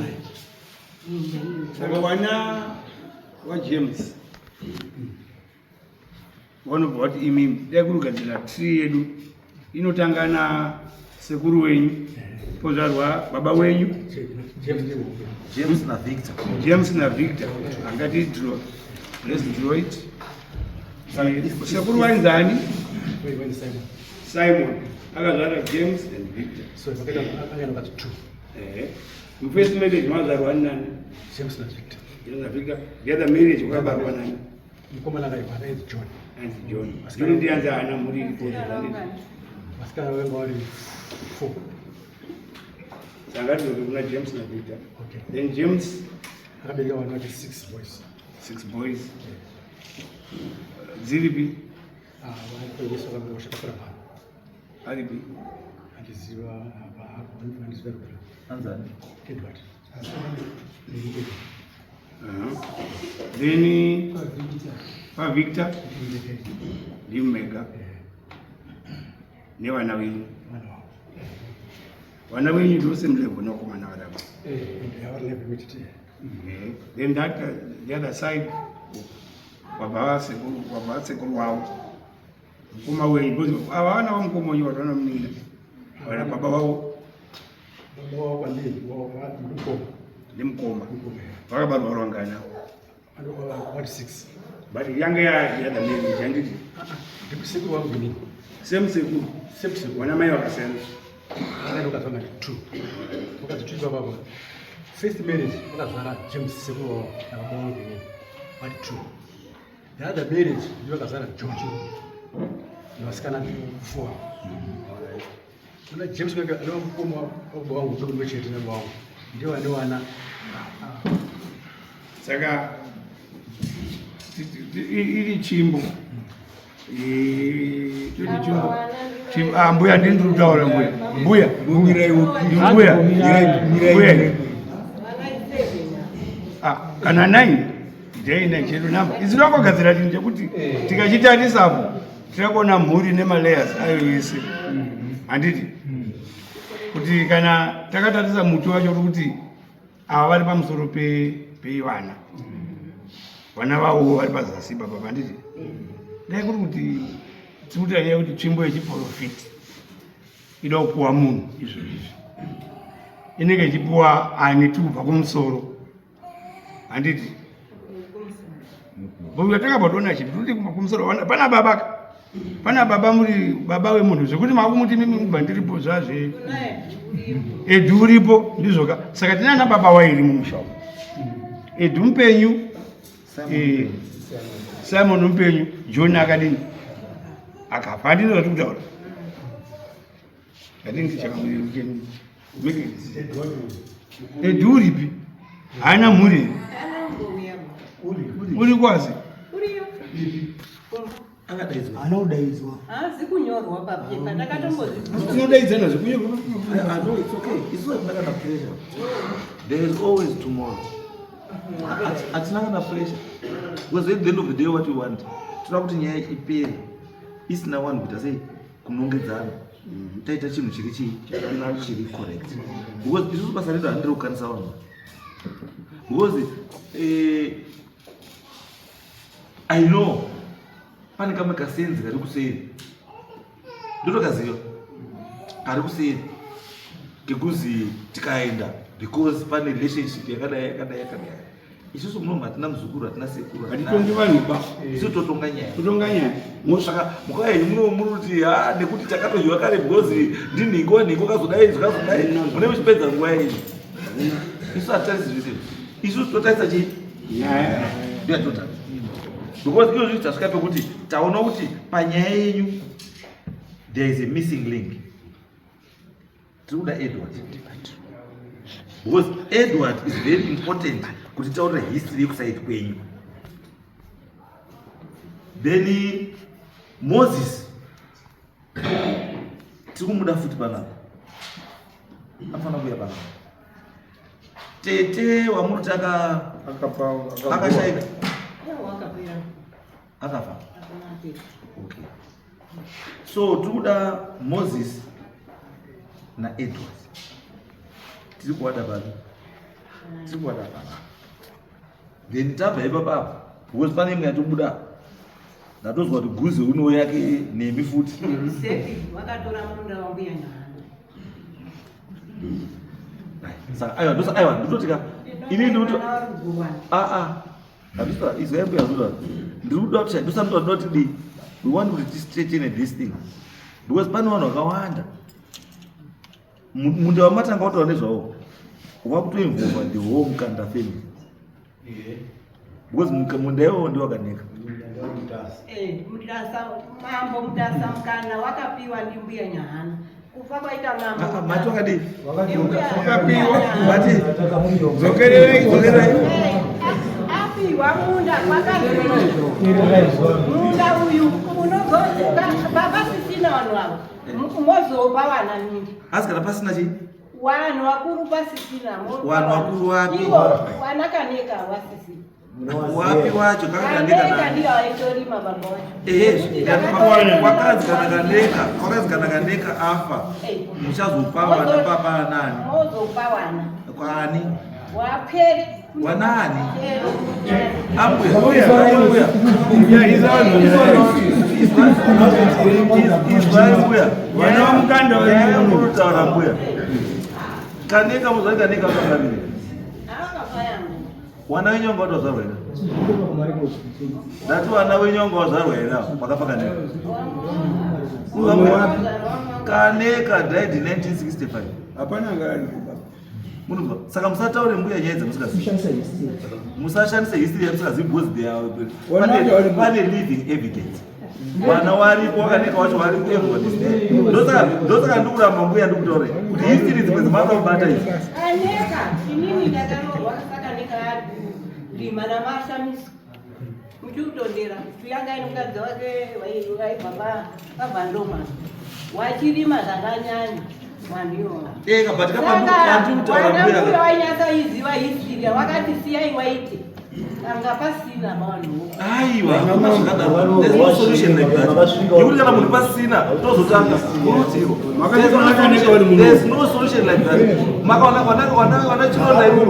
Minda iyo. Saka wana waJames vanobva vati imimi dai kuri kugadzira tree yedu inotanga na sekuru wenyu, pozvarwa baba wenyu. James ndiwo. James naVictor. James naVictor. Angati draw, let's draw it. Sekuru vainzani? Wait, Simon. Simon akazvara James and Victor. So vakaita akaenda vakati two. Mufirst marriage mazvarwa nani? James naVictor. James naVictor. The other marriage wakabarwa nani? Mukomana akaiva ainzi John. Anzi John. John ndianzi haana mhuri iripo? Vasikana vanga vari four. Sangatidzoke kuna James naVictor. Okay. Then James Akabereka vana vake six boys. Six boys. Dziripi? Ah, vaitoyeswa vakamushakafura pano. Aripi? Andiziva apa andiziva rubra. Anzani? Edward. Then paVictor ndimega nevana venyu. Vana venyu ndo same level nevakomana varapa. Then that the other side wabva sekuru wabva sekuru wavo mukoma wenyu because ava vana vamukoma wenyu vatona munin'ina vana baba vavo Baba wavo kwandiri ndimukoma. Ndimukoma. Vakabarwa vangana? Vari six. But yange ya the other marriage handiti? Ndikusekuru wangu inini. Same sekuru. Same sekuru. Vana mai vakasiyana. Vakaenda ukazvara mari two. Vakadzi two baba. First marriage vakazvara James sekuru wavo nababa wangu inini. Vari two. The other marriage ndiyo vakazvara George. Nevasikana four. Kuna James kwake anova mukoma wababa wangu ndokuti wechete nababa wangu. Ndiyo vane vana. Saka iri chimbo. Iri chimbo. Ah, mbuya ndini ndiri kutaura mbuya. Mbuya. Mbuya. Mbuya. Ah, kana 9 ndei 9 chedu namba. Isu takagadzira chinhu chekuti tikachitarisapo tirakuona mhuri nemalayers ayo yese. Handiti? Kuti kana takatarisa muti wacho uri kuti ava vari pamusoro pevana. Vana vavo vari pazasi baba handiti? Dai kuri kuti tiri kutaura nyaya yekuti tsvimbo yechiprofiti ida kupuwa munhu izvo izvi. Inenge ichipuwa ani tiri kubva kumusoro. Handiti? Boka takabva chinhu tiri kumusoro pana baba ka. Pana baba muri baba wemunhu zvekuti makumuti mimi mubva ndiripo zvazve. Edhu uripo ndizvoka. Saka tina ana baba wairi mumusha umu. Edhu mupenyu. Simon mupenyu, John akadini? Akafa. Handizvo zvatiri kutaura. I think Edhu uripi? Haana mhuri. Uri kwazi? Haana kudaidzwa. Haazi kunyorwa papepa ndakatombozvi. Tinodaidzana zvekunyorwa. I know it's okay. It's not kana pressure. There is always tomorrow. Hatina kana pressure. Because at the end of the day what we want, tinoda kuti nyaya ipere isina vanhu kuita sei kunongedzana. Taita chinhu chiri chii chiri correct. Because isusu basa redu handiri kukanisa vanhu. Because I know pane kamwe kasenzi kari kuseri ndotokaziva kari kuseri kekuzi tikaenda because pane relationship yakadai yakadai yakadai isusu munomu hatina muzukuru hatina sekuru Hatitongi vanhu ba. Isu totonga nyaya. Totonga nyaya. Saka mukauya henyu muno muri kuti ha nekuti takatodyiwa kare because ndinhingi wanhingi wakazodai zvakazodai mune muchipedza nguva yenyu. Isu hatitarisi zvese izvi. Isu totarisa chii? Nyaya. Ndiyo yatinotarisa. Because izvozvi tasvika pekuti taona kuti panyaya yenyu there is a missing link. Tiri kuda Edward. Because Edward is very important kuti taurira history yekusaidi kwenyu. Then Moses tiri kumuda futi panapa. Anofanira kuuya panapa. Tete wamuruti akashaika. Akafa. Okay. So tiri kuda Moses naEdward. Tiri kuwada papi? Tiri kuwada panapa. Then tabva ipapa apa because pane imwe yatobuda. Ndatozwa kuti guze unouya yake nemi futi. Sefi vakatora munda wambuya Nyahana. Saka aiwa ndosa aiwa ndototi ka ini ndikuti ah ah handisa izwa yambuya zvoda ndiri kuda kuti ndosa ndoti di we want kuti tistraighten this thing because pane vanhu vakawanda munda wamatanga kutaura nezvawo wakutoinvolva the whole Mukanda family because munda iwowo ndiwakaneka. Mutasa mambo Mutasa mukana wakapiwa ndimbuya Nyahana. Kufa kwaita mambo. Ah, ah, mati wakadii? Wakapiwa. Mati. Dzokererai, dzokererai. Apiwa munda kwakazi munda uyu unozoka baba sisina vanhu ava mozopa vana minda. Asi kana pasina chii? Vanhu vakuru pasisina. Vanhu vakuru wapi? Ivo vana kaneka vasisina. Wapi wacho kakandeka ndiyo aitorima baba wacho. Ehe, kwakanzi kana kaneka, kwakanzi kana kaneka afa. Muchazopa vana baba nani? Mozopa vana. Kwani? Waperi. Wanani? Ambuya. Ambuya. Ya izano. Izwai mbuya. Vana vamukanda Nyaya munotaura mbuya. Kaneka muzvai kaneka vakaviri. Wana wenyu wanga watozvarwa here? Ndati wana wenyu wanga wazvarwa here apo pakafa Kaneka? Kaneka died in 1965. Hapana ngari. Munobva saka musataure mbuya nyaya dzamusingazivi. Musashandise history yamusingazivi because they are pane living evidence. Vana waripo wakaneka wacho varipo everyone is there. Ndosaka ndosaka ndikuramba mbuya ndikutaure kuti history dzimwe dzimaka kubata idzi. Kaneka inini ndakaroorwa sakaneka rima namashamiso muchiutondera tuyanga ine mukadzi wake vaibva pavhandoma wachirima zvakanyanya vanhu ivovo. Eka but kapandikutaura mbuya. Mbuya wainyatsa iziva history wakati siyai waite anga pasina vanhu. Aiwa, hakuna zvakadaro. There's no solution like that. Yekuti kana munhu pasina tozotanga kurudziro. There's no solution like that. Makaona wana wana wana chironda imwe.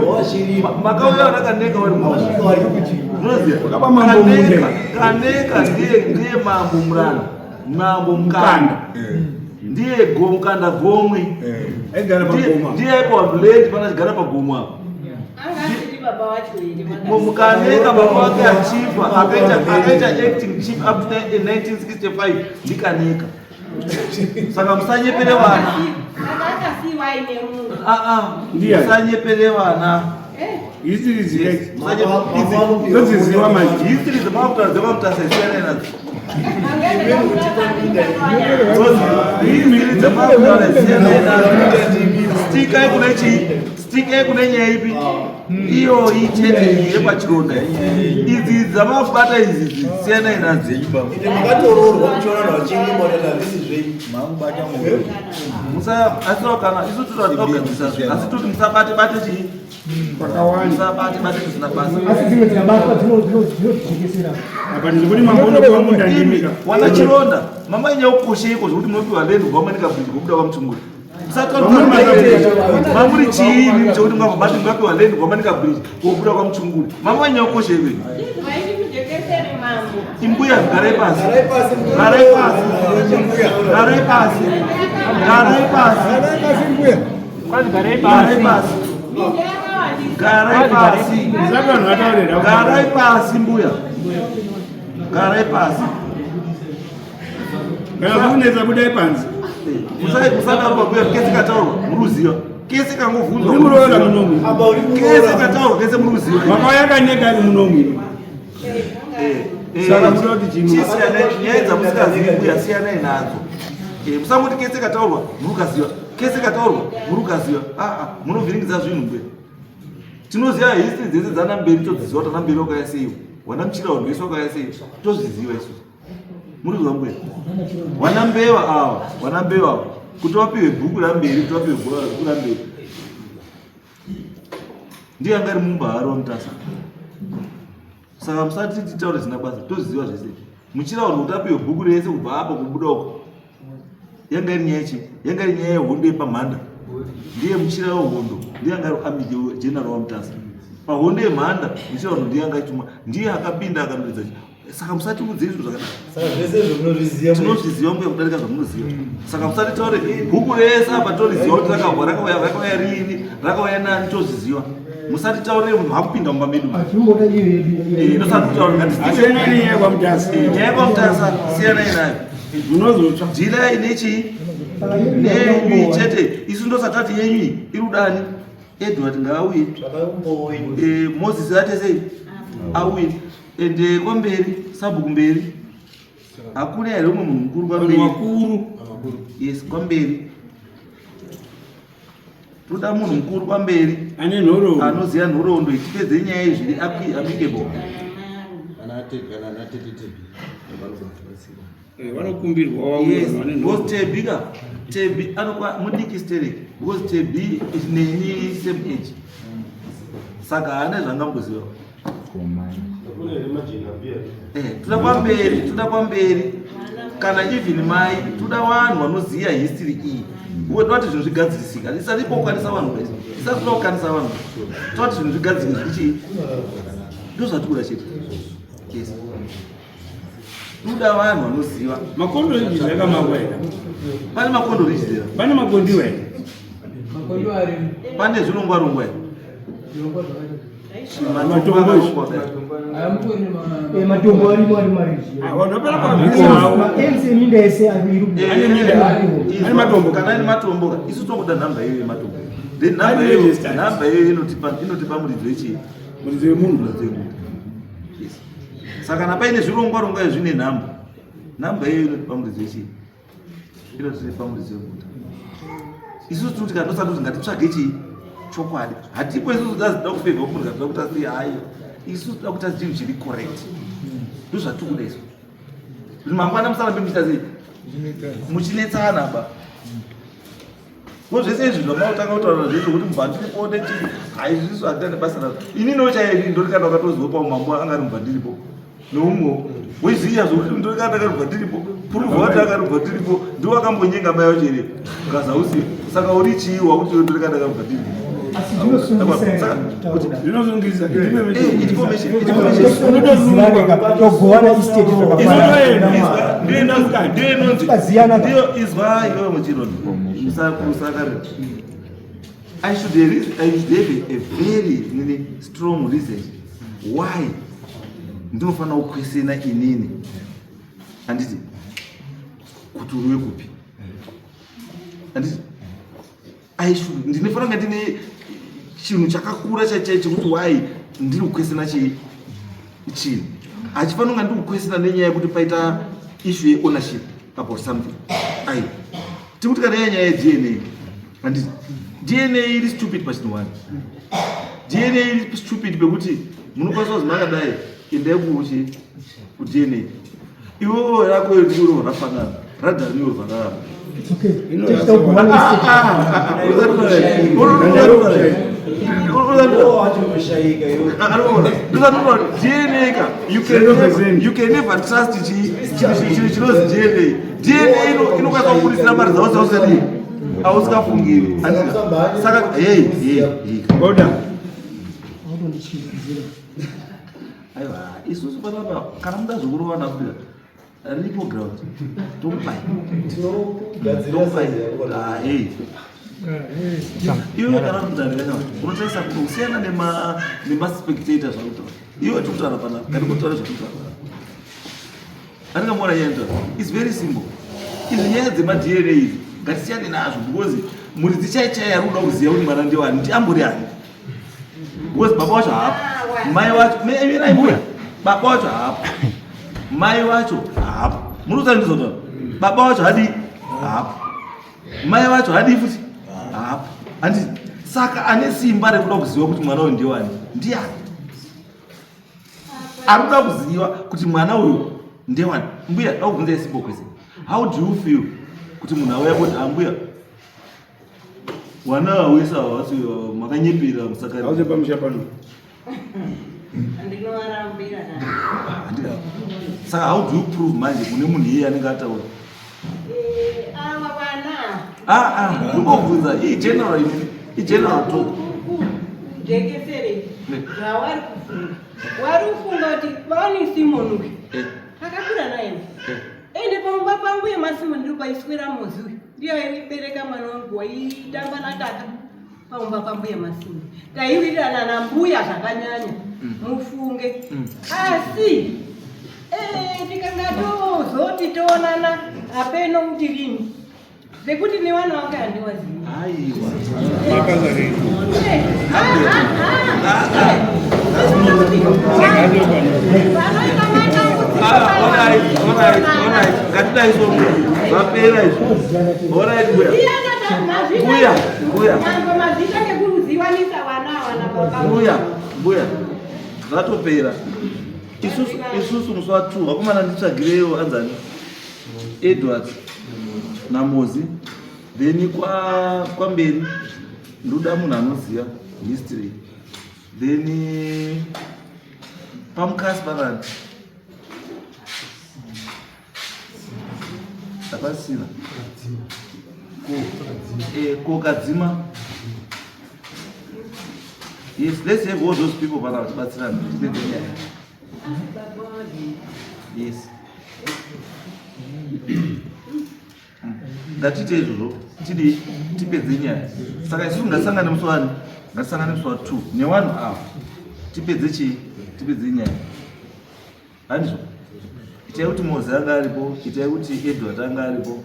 Makauya wana kaneka wari muno. Unoziva? Kaneka, kaneka ndiye ndiye mambo murana. Mambo mukanda. Ndiye gomukanda gomwe. Aigara pagoma. Ndiye aipa blade pana chigara pagomo apo. Anga asiri baba wacho here? Mukaneka baba wake achifa akaita akaita acting chief up to 1965 ndikaneka. Saka musanyepere vana. Saka akasiiwa aine munhu. Ah ah. Musanyepere vana. History dzidai. Ndodziziva manje. History dzemakuta dzemamutasa siyana nadzo. History dzemakuta siyana nadzo. Stikai kune chii? Stikai kune nyaya ipi? Iyoyi chete iyi yepachironda. Idzi dzamabata idzi siyanai nadzo. Makatoroorwa muchiona vanhu vachirima kuti hazvisi zvenyu. Mangubata mwoyo. Musa asi kana isu tinoda kugadzirisa zvinhu asi toti musabate bate chii? Pakawanda. Musabate bate zvisina basa. Asi dzimwe dzikabatwa dzinotijekesera. Apa ndikuti mambo unopiwa munda ndimika. Wana chironda. Mama inyaya kukosheiko zvekuti munopiwa land kubva manika bridge kubuda kwamuchunguri. Mamuri chii imi chekuti mungabva mungapiwa land kubva manika bridge kubuda kwamuchunguri. Mama inyaya kukosheiko iyi. Imbuya garai pasi. Garai pasi. Garai pasi. Garai pasi. Garai pasi. Garai pasi. Garai pasi. Garai pasi mbuya. Garai pasi. Kana kunetsa budai panze. Musadaro pabuya kese kataurwa muruziva. Kese kangovhunzwa. Uri muroora munomu. Kese kataurwa kese muruziva. Makauya kaneka ari munomu. Saka munoda kuti chii? Chisiyanai nyaya dzamusikazivi mbuya siyanai nadzo. Musangoti kese kataurwa murukaziva. Kese kataurwa murukaziva. Ah ah munovhiringidza zvinhu mbuya. Tinoziva history dzese dzana mberi todziziva kuti ana mberi wakauya sei. Wana muchira wanhu wese wakauya sei. Tozviziva isusu. Muri kuziva mbuya? Wana mbewa ava, wana mbewa ava. Kuti wapiwe bhuku ramberi, kuti wapiwe bhuku ramberi. Ndiye anga ari mumba haro waMutasa. Saka musati titaure zvisina basa, tozviziva zvese. Muchira wanhu kuti apiwe bhuku rese kubva apa kubuda uko. Yanga iri nyaya chii? Yanga iri nyaya yehondo yepamhanda. Ndiye muchira wehondo, ndiye anga ari army general waMutasa. Pahondo yemhanda, muchira wanhu ndiye anga achituma, ndiye akapinda akanoridza. Saka musatiudze izvo zvakadaro. Saka zvese izvo munozviziva. Tinozviziva mbuya kudarika zvamunoziva. Saka musatitaure bhuku rese apa toriziva kuti rakabva rakauya rakauya riini rakauya nani tozviziva. Musatitaurire munhu akupinda mumba medu. Atimboda iyo yedu. Eh, ndosati kutaura ngati Asiyanai nenyaya yekwaMutasa. Nyaya yekwaMutasa siyanai nayo. Munozotsva. Dhilai nechii? Nenyu chete. Isu ndosatati yenyu iyi iri kudani? Edward ngaauye. Eh, Moses ate sei? Auye. Ende kwamberi, sabhuku mberi. Hakuna here umwe munhu mukuru kwamberi? Vakuru. Yes, kwamberi. Toda munhu mukuru pamberi ane nhoroondo, anoziva nhoroondo, tipedze nyaya iyi zviri amicable. Vanokumbirwa Yes, because Tebi ka, Tebi anokwa mudiki sterek because Tebi is neni same age. Saka haana zvangamboziva. Toda pamberi, toda pamberi. Kana even mai, toda vanhu vanoziva history iyi. Uye toda kuti zvinhu zvigadzirisika. Isati kukanisa vanhu guys. Isati toda kukanisa vanhu. Toda kuti zvinhu zvigadzirike zvichi. Ndozvatikuda chete. Yes. Toda vanhu vanoziva. Makondo ridges akamakwa here? Pane makondo ridges here? Pane makondiwa here? Pane zvirongwa rongwa here? Matombo izvi. Matombo arimo ari mariji. Vanhu vapera pabvisa. Maenzi eminda ese ari Ane minda. Ane matombo. Kana ane matombo, isu tongoda nhamba iyoyo yematombo. Then nhamba Ane iyoyo, registered. nhamba iyoyo inotipa muridzo yechii? Muridzo yemunhu. Muridzo yemunhu. Yes. Saka kana paine zvirongwa rongwa zvine nhamba, nhamba iyoyo inotipa muridzo yechii? Inotipa muridzo yemunhu. Isusu tiri kuti kana tosati kuti ngatitsvage chii? Chokwadi. Hatipo isusu tazida kufevha munhu kana toda kuti asi hayi. Isusu toda kuti chinhu chiri correct. Ndozvatiri kuda isu. Kuti mangwana musarambe muchiita sei? Muchinetsana ba. Ko zvese izvi zvamautanga kutaura zvese kuti mubva ndiripo nechii haizvisu handina nebasa nazvo. Ininiwo chaiye ndori kana ukatoziva paumambo anga ari mubva ndiripo. Neumwewo. Woziya zvokuti ndori kana ndakarubva ndiripo. Prove wati akarubva ndiripo. Ndiwo akambonyenga mai wacho here? Ukaza usiyo. Saka uri chii wakuti iwe ndori kana ndakarubva ndiripo. Asi zvinosungisa here kutaura? Zvinosungisa. Information, information. Togowana estate zvakafanana. Ndiyo ndiyo izwa iwewe muchirondo musakarira. I should have a very nini strong reason why ndinofanira kukwesena inini, handiti, kuti uriwe kupi, handiti? I should ndinofanira kunge ndine chinhu chakakura chaichai chekuti why ndiri kukwesena chii chinhu hachifanira kunge ndiri kukwesena nenyaya yekuti paita issue yeownership about something. Ai, tikuti kana iya nyaya yeDNA, handiti, DNA iri stupid pachinhu one. DNA iri stupid pekuti munokwanisa kuzi makadai, endai kuchi kuDNA, iwewo rako ndiro rafanana radhariwo rvararama. It's okay. Tichida kugowana estate. DNA ka, you can never trust chinozi DNA. DNA inokwanisa kubudisira mari dzavo dzausikadii ausikafungiri. Saka hey, hey, hey. Order. Aiwa, isusu panapa kana muda zvokurova nabuda riripo ground, tomupai. Tomupai. Iwe kana kutarira unotarisa kusiyana nemaspectator zvakutaura iwe tikutaura panapa kati kutaura zvakutaura panapa andingamuona nyaya inotaura is very simple. Izvi nyaya dzemaDNA idzi ngatisiyane nazvo because muridzi chai chai ari kuda kuziva kuti mwana ndewani ndi ambori ani, because baba wacho haapo, mai wacho mirai mbuya, baba wacho haapo, mai wacho haapo. Muri kutaura ndizotaura baba wacho hadii haapo, mai vacho hadii futi haapo, handiti? Saka ane simba rekuda kuziva kuti mwana uyu ndewani ndiani? Ari kuda kuziva kuti mwana uyu ndewani. Mbuya, da kubvunza isimbo kwese, how do you feel kuti munhu auya kuti ambuya wana wese havasi makanyepera musakari? Hauze pamusha pano. Ndinovarambira. Saka how do you prove manje kune munhu iyeye anenge ataura? Ava vana. Ah, ah, ndingobvunza igeneral, igeneral talk. Jekesere zvavari kufunga, wari kufunga kuti vani Simon uyu akakura naye, ende pamba pangu yemaSimon ndiri paiswera muzi uyu, ndiyo aibereka mwana wangu waitamba natata paumba pambuya Masimba. Taiwirirana nambuya zvakanyanya, mufunge. Asi tikanga tozoti toonana hapeno kuti rini, zvekuti nevana vangu handiwazivi. Aiwa. Makazarei. Ngatidai so, zvapera izvi. Alright, mbuya, mbuya, mbuya. Mazita ngekuziwanisa vana ava nababa. Mbuya, mbuya, zvatopera. Isusu isusu musi wa 2 vakomana nditsvagireyo anzani Edward naMozi then kwa kwamberi ndoda munhu anoziva history then pamukasi panani Hapasina. Ko eh ko kadzima. Yes, let's have all those people pana vachibatsirana tipedze nyaya. Yes. Ngatiite izvozvo tidii tipedze nyaya. Saka isusu ngatisangane musi wani? Ngatisangane musi wa 2 newanhu ava. Tipedze chii? Tipedze nyaya. Handizvo? Itai kuti Mozi anga aripo, itai kuti Edward anga aripo.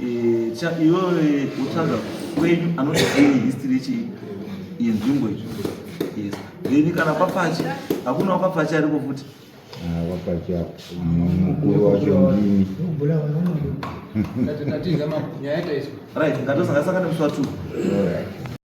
Eh, iwewe utsvaga kwenyu anoti any history yechii yenzvimbo izvo. Yes. Then kana kwaPfachi, hakuna wakwaPfachi ariko futi. Ah, waPfachi mukuru wacho ndini. Tatiza nyaya taiswa. Right, ngatosangasangane musi wa 2. All right.